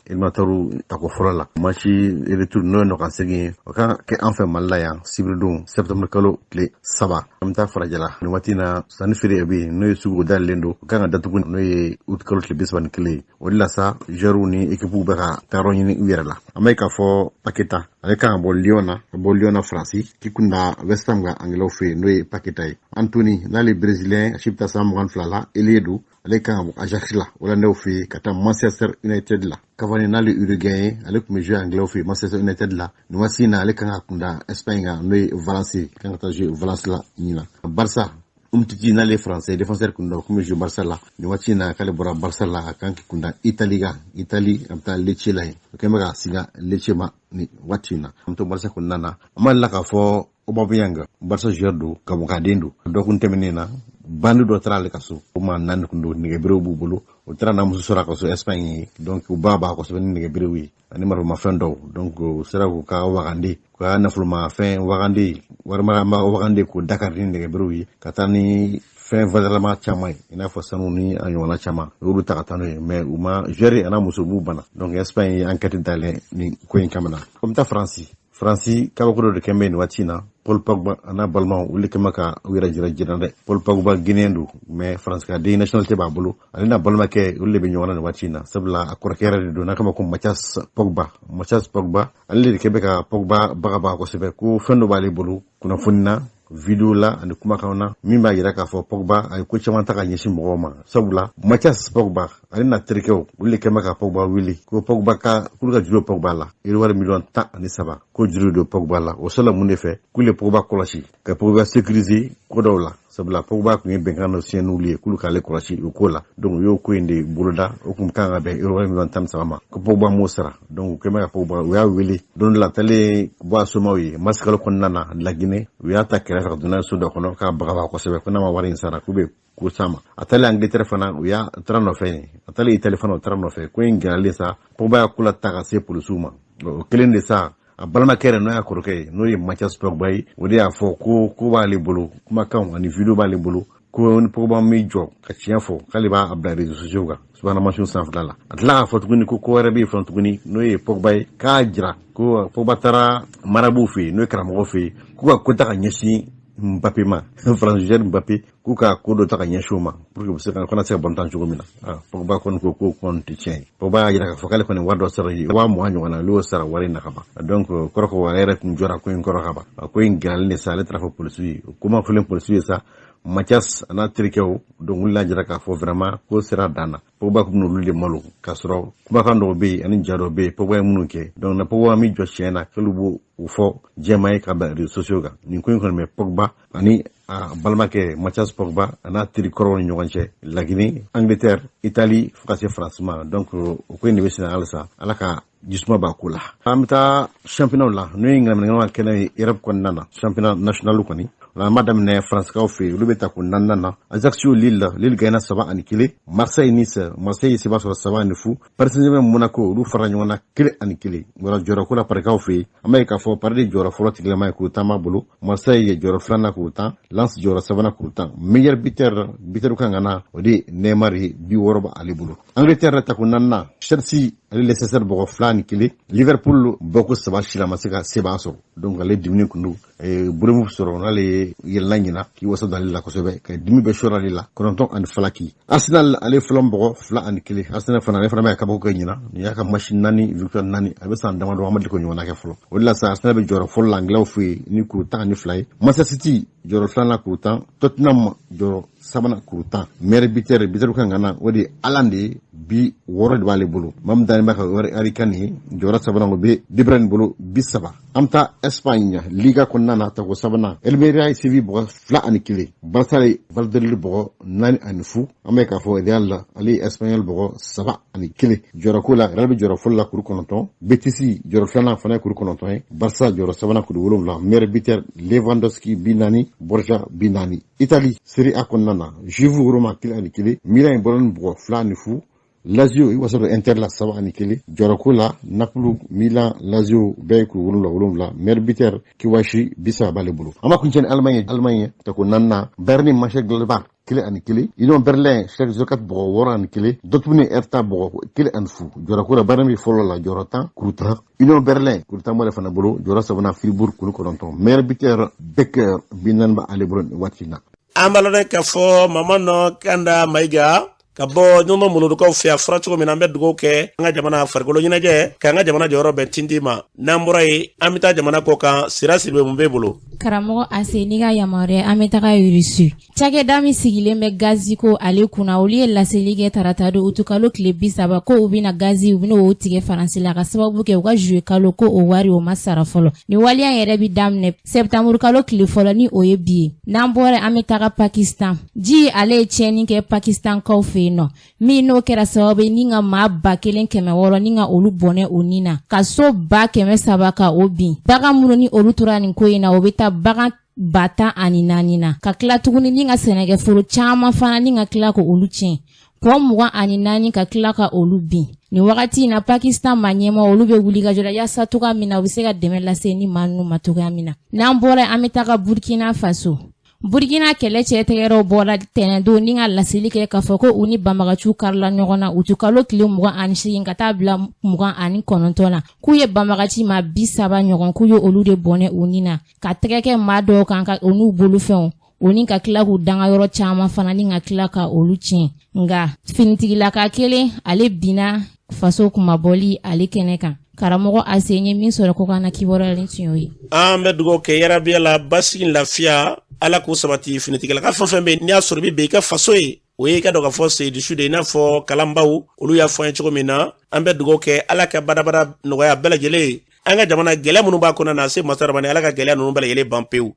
éliminatoire tako fɔlɔ la. Match retour, n'o ye nɔgɔya segin ye, o kan ka kɛ an fɛ Mali la yan sibiridon, septembre kalo tile 3. An bɛ taa farajɛla. Nin waati in na, sanni feere bɛ yen, n'o ye sugu dayɛlɛlen don, o kan ka datugu, n'o ye août kalo tile 31 ye. O de la sa, joueurs ni équipe bɛ ka taayɔrɔ ɲini u yɛrɛ la. An bɛ k'a fɔ Paqueta, ale kan ka bɔ Lyon na, ka bɔ Lyon na Faransi, k'i kun da West Ham ka Anglais fɛ yen, n'o ye Paqueta ye. Antony, n'ale Brésilien, a si bɛ taa san 22 la, ailier don, ale kan ka bɔ Ajax la, Hollandais fɛ yen, ka taa Manchester United la. Cavani, n'ale Uruguayen ye, ale tun bɛ jouer Anglais fɛ yen, Manchester United la. Nin waati in na, ale kan ka kunda Espagne kan, n'o ye Valence, kan ka taa jouer Valence la ɲinan. Barça, Umtiti, n'ale français défenseur kun don, kun bɛ jouer Barça la. Nin waati in na, k'ale bɔra Barça la, a kan k'i kunda Italie kan, Italie, a bɛ taa Lecce la yen. O kɛn bɛ ka siga Lecce ma nin waati in na. An bɛ to Barça kɔnɔna na. An b'a la k'a fɔ Aubameyang, Barça joueur don, Gabonkaden don. Dɔgɔkun tɛmɛnen na, bandi dɔ taara ale ka so, o maa naani kun don, nɛgɛberew b'u bolo. O taara n'a muso sɔrɔ a ka so Espagne ye. Donc u b'a b'a kosɛbɛ ni nɛgɛberew ye ani marifamafɛn dɔw. Donc u sera k'u ka wagande, k'u ka nafolomafɛn wagande, warimarama wagande, k'o dakari ni nɛgɛberew ye, ka taa ni fɛn valeur caman ye, i n'a fɔ sanu ni a ɲɔgɔnna caman. U y'olu ta ka taa n'o ye, mais u ma joueur a n'a muso m'u bana. Donc Espagne ye enquête dayɛlɛ nin ko in kama na. Ko bɛ taa Faransi. Faransi, kabako dɔ de kɛn bɛ nin waati in na. Paul Pogba a n'a balimaw, olu de kɛn bɛ ka u yɛrɛ jira jira dɛ. Paul Pogba, Guinéen don, mais Faransi ka den nationalité b'a bolo. Ale n'a balimakɛ, olu de bɛ ɲɔgɔn na nin waati in na, sabula a kɔrɔkɛ yɛrɛ de don, n'a kama ko Mathias Pogba. Mathias Pogba, ale de kɛn bɛ ka Pogba bagabaga kosɛbɛ, ko fɛn dɔ b'ale bolo kunnafoni na, video la ani kumakan na, min b'a yira k'a fɔ Pogba a ye ko caman ta ka ɲɛsin mɔgɔw ma. Sabula Mathias Pogba ale n'a terikɛw, olu de kɛn bɛ ka Pogba wele ko Pogba ka k'olu ka juru Pogba la, yiri wari miliyɔn 13, ko juru don Pogba la. O sɔrɔla mun de fɛ? K'olu ye Pogba kɔlɔsi, ka Pogba sécuriser ko dɔw la, sabula Pogba tun ye bɛnkan dɔ signé n'olu ye k'olu k'ale kɔlɔsi o ko la. Donc u y'o ko in de boloda. O kun kan ka bɛn euro wari miliyɔn 13 ma, ko Pogba m'o sara. Donc u kɛn bɛ ka Pogba, u y'a wele don dɔ la, a taalen bɔ a somaw ye marisikalo kɔnɔna na Laginɛ, u y'a ta kɛrɛfɛ ka don n'a ye so dɔ kɔnɔ k'a bagabaga kosɛbɛ, ko n'a ma wari in sara, k'u bɛ ko s'a ma. A taalen Angleterre fana, u y'a taara nɔfɛ yen. A taalen Italie fana, u taara nɔfɛ. Ko in gɛlɛyalen sa, Pogba y'a ko la ta ka se polisiw ma. O kelen de sa, a balimakɛ yɛrɛ, n'o y'a kɔrɔkɛ ye, n'o ye Mathias Pogba ye, o de y'a fɔ ko b'ale bolo, kumakanw ani video b'ale bolo, ko ni Pogba m'i jɔ ka tiɲɛ fɔ, k'ale b'a bila réseaux sociaux kan, subahana mansinw sanfɛla la. A tila k'a fɔ tuguni ko ko wɛrɛ bɛ yen fana tuguni, n'o ye Pogba ye, k'a jira ko Pogba taara marabuw fɛ yen, n'o ye karamɔgɔ fɛ yen, k'u ka ko ta ka ɲɛsin Mbappé ma, France joueur Mbappé, k'u ka ko dɔ ta ka ɲɛsin o ma pour que u bɛ se ka kana se ka balontan cogo min na. Pogba kɔni ko k'o kɔni tɛ tiɲɛ ye. Pogba y'a jira k'a fɔ k'ale kɔni wari dɔ sara ye, 20,000 ɲɔgɔn na, olu y'o sara wari in na ka ban. Donc kɔrɔ ko ale yɛrɛ tun jɔra ko in kɔrɔ ka ban. Ko in gɛlɛyalen de sa, ale taara fɔ polisiw ye. O ko ma fɔlen polisiw ye sa, Mathias a n'a terikɛw donc olu y'a jira k'a fɔ vraiment ko sera dan na. Pogba kun olu de malo k'a sɔrɔ kumakan dɔw bɛ yen ani ja dɔw bɛ yen Pogba ye minnu kɛ. Donc na Pogba min jɔ tiɲɛ na k'olu b'o o fɔ jɛma ye ka bila réseaux sociaux kan. Nin ko in kɔni bɛ Pogba ani a balimakɛ Mathias Pogba a n'a teri kɔrɔw ni ɲɔgɔn cɛ, Laginɛ, Angleterre, Italie fo ka se France ma. Donc o ko in de bɛ senna halisa, Ala ka jisuma b'a ko la. An bɛ taa championnat la, n'o ye ŋanamuŋanamu ka kɛnɛ ye Europe kɔnɔna na, championnat national kɔni. An b'a daminɛ Faransikaw fɛ yen, olu bɛ tako naaninan na. Ajaccio Lille, Lille gagna 3-1. Marseille Nice, Marseille ye seba sɔrɔ 3-0. Paris Saint-Germain Monaco, olu fara ɲɔgɔn na 1-1. Wala jɔyɔrɔko la Parikaw fɛ yen, an b'a ye k'a fɔ Paris de jɔyɔrɔ fɔlɔ tigilama ye kuru 10 b'a bolo, Marseille ye jɔyɔrɔ filanan kuru 10, Lens jɔyɔrɔ sabanan kuru 10. Meilleur buteur, buteur kan ka na, o de ye Neymar ye, bi 60 b'ale bolo. Angleterre tako naaninan, Chelsea ale Leicester bɔgɔ 2-1. Liverpool bɔko saba sila ma se ka sebaa sɔrɔ, donc ale dimini kun don Bournemouth sɔrɔ n'ale yɛlɛla ɲina k'i wasa don ale la kosɛbɛ, ka dimi bɛ sɔrɔ ale la 9 ani falaki. Arsenal ale Fulham bɔgɔ 2-1. Arsenal fana, ale fana bɛ ka kabako kɛ ɲina, nin y'a ka match naani, victoire naani, a bɛ san damadɔ an ma deli k'o ɲɔgɔnna kɛ fɔlɔ. O de la sa Arsenal bɛ jɔyɔrɔ fɔlɔ la Anglais fɛ yen ni kuru 12 ye, Manchester City jɔyɔrɔ filanan kuru 10, Tottenham jɔyɔrɔ sabanan kuru 10. Meilleur buteur, buteur kan ka na, o de ye Haaland de ye, bi 60 de b'ale bolo. Maa min dalen b'a ka Harry Kane ye, jɔyɔrɔ sabanan o bɛ De Bruyne bolo, 30. An bɛ taa Espagne Liga kɔnɔna na, tako sabanan, Almeria ye Séville bɔgɔ 2-1, Barça ye Valladolid bɔgɔ 4-0. An bɛ k'a fɔ Real ale ye Espanyol bɔgɔ 3-1. Jɔyɔrɔko la Real bɛ jɔyɔrɔ fɔlɔ la kuru 9, Betis jɔyɔrɔ filanan fana ye kuru 9 ye, Barça jɔyɔrɔ sabanan kuru 7. Meilleur buteur Lewandowski 40, Borja 40. Italie Serie A kɔnɔna na, Juve Roma 1-1, Milan ye Bologne bɔgɔ 2-0, Lazio i wasa don Inter la 3-1. Jɔyɔrɔko la Napoli, Milan, Lazio bɛɛ ye kuru 7 7. Meilleur buteur Kiwashi, 30 b'ale bolo. An b'a kuncɛ ni Allemagne ye, Allemagne tako naaninan, Bayern Mönchengladbach 1-1, Union Berlin Schalke 04 bɔgɔ 6-1, Dortmund ni Hertha bɔgɔ 1-0. Jɔyɔrɔko la Bayern bɛ fɔlɔ la jɔyɔrɔ 10 kuru 10, Union Berlin kuru 10 b'ale fana bolo, jɔyɔrɔ sabanan Fribourg kuru 9. Meilleur buteur Becker, 40 b'ale bolo nin waati in na. An b'a lɔn k'a fɔ Mama nɔ Kanda Mayiga ka bɔ ɲɔgɔn molodukaw fɛ, a fɔra cogo min na, an bɛ dugawu kɛ an ka jamana farikolo ɲɛnajɛ k'an ka jamana jɔyɔrɔ bɛn tintin ma. N'an bɔra yen, an bɛ taa jamana kɔ kan. Sira Siribe, mun b'e bolo? Karamɔgɔ Ase, n'i ka yamaruya, an bɛ taga Russie. Cakɛda min sigilen bɛ gaziko ale kunna, olu ye laseli kɛ tarata don utukalo tile 30 ko u bɛna gazi, u bɛna o tigɛ Faransi la ka sababu kɛ u ka juillet kalo ko o wari o ma sara fɔlɔ. Nin waleya yɛrɛ bɛ daminɛ septembre kalo tile fɔlɔ, ni o ye bi ye. N'an bɔra, an bɛ taga Pakistan. Ji ale ye tiɲɛni kɛ Pakistankaw fɛ yen nɔ, min n'o kɛra sababu ye ni ka maa 1600 ni ka olu bɔnɛ o nin na, ka so 300 000 ka o bin. Bagan minnu ni olu tora nin ko in na, o bɛ taa bagan 14,000 na, ka tila tuguni ni ka sɛnɛkɛforo caman fana ni ka tila ka olu tiɲɛ, kɔ 24 ka tila ka olu bin. Nin wagati in na, Pakistan maa ɲɛma olu bɛ wuli ka jɔ la yaasa cogoya min na u bɛ se ka dɛmɛ lase ni maa ninnu ma cogoya min na. N'an bɔra, an bɛ taga Burkina Faso. Burkina kɛlɛ cɛ tɛgɛrɛw bɔra tɛnɛndon ni ka laseli kɛ k'a fɔ ko u ni banbagaciw karila ɲɔgɔn na utukalo tile 28 ka taa bila 29 na, k'u ye banbagaci maa 30 ɲɔgɔn, k'u ye olu de bɔnɛ u ni na, ka tɛgɛ kɛ maa dɔw kan ka u n'u bolofɛnw, o ni ka tila k'u danga yɔrɔ caman fana ni ka tila ka olu tiɲɛ. Nka finitigilaka kelen ale binna faso kunmabɔli ale kɛnɛ kan. Karamɔgɔ Ase, ye min sɔrɔ kɔkan na kibaruya ni tun y'o ye. An bɛ dugawu kɛ yarabiya la, basigi, lafiya, Ala k'u sabati. Finitigilaka fɛn fɛn bɛ yen n'i y'a sɔrɔ i bɛ bɛn i ka faso ye, o ye i ka dɔn k'a fɔ seyidusu de, i n'a fɔ kalanbaw olu y'a fɔ an ye cogo min na. An bɛ dugawu kɛ Ala ka badabada nɔgɔya bɛɛ lajɛlen ye. An ka jamana, gɛlɛya minnu b'a kɔnɔ na se masarabani, Ala ka gɛlɛya ninnu bɛɛ lajɛlen ban pewu.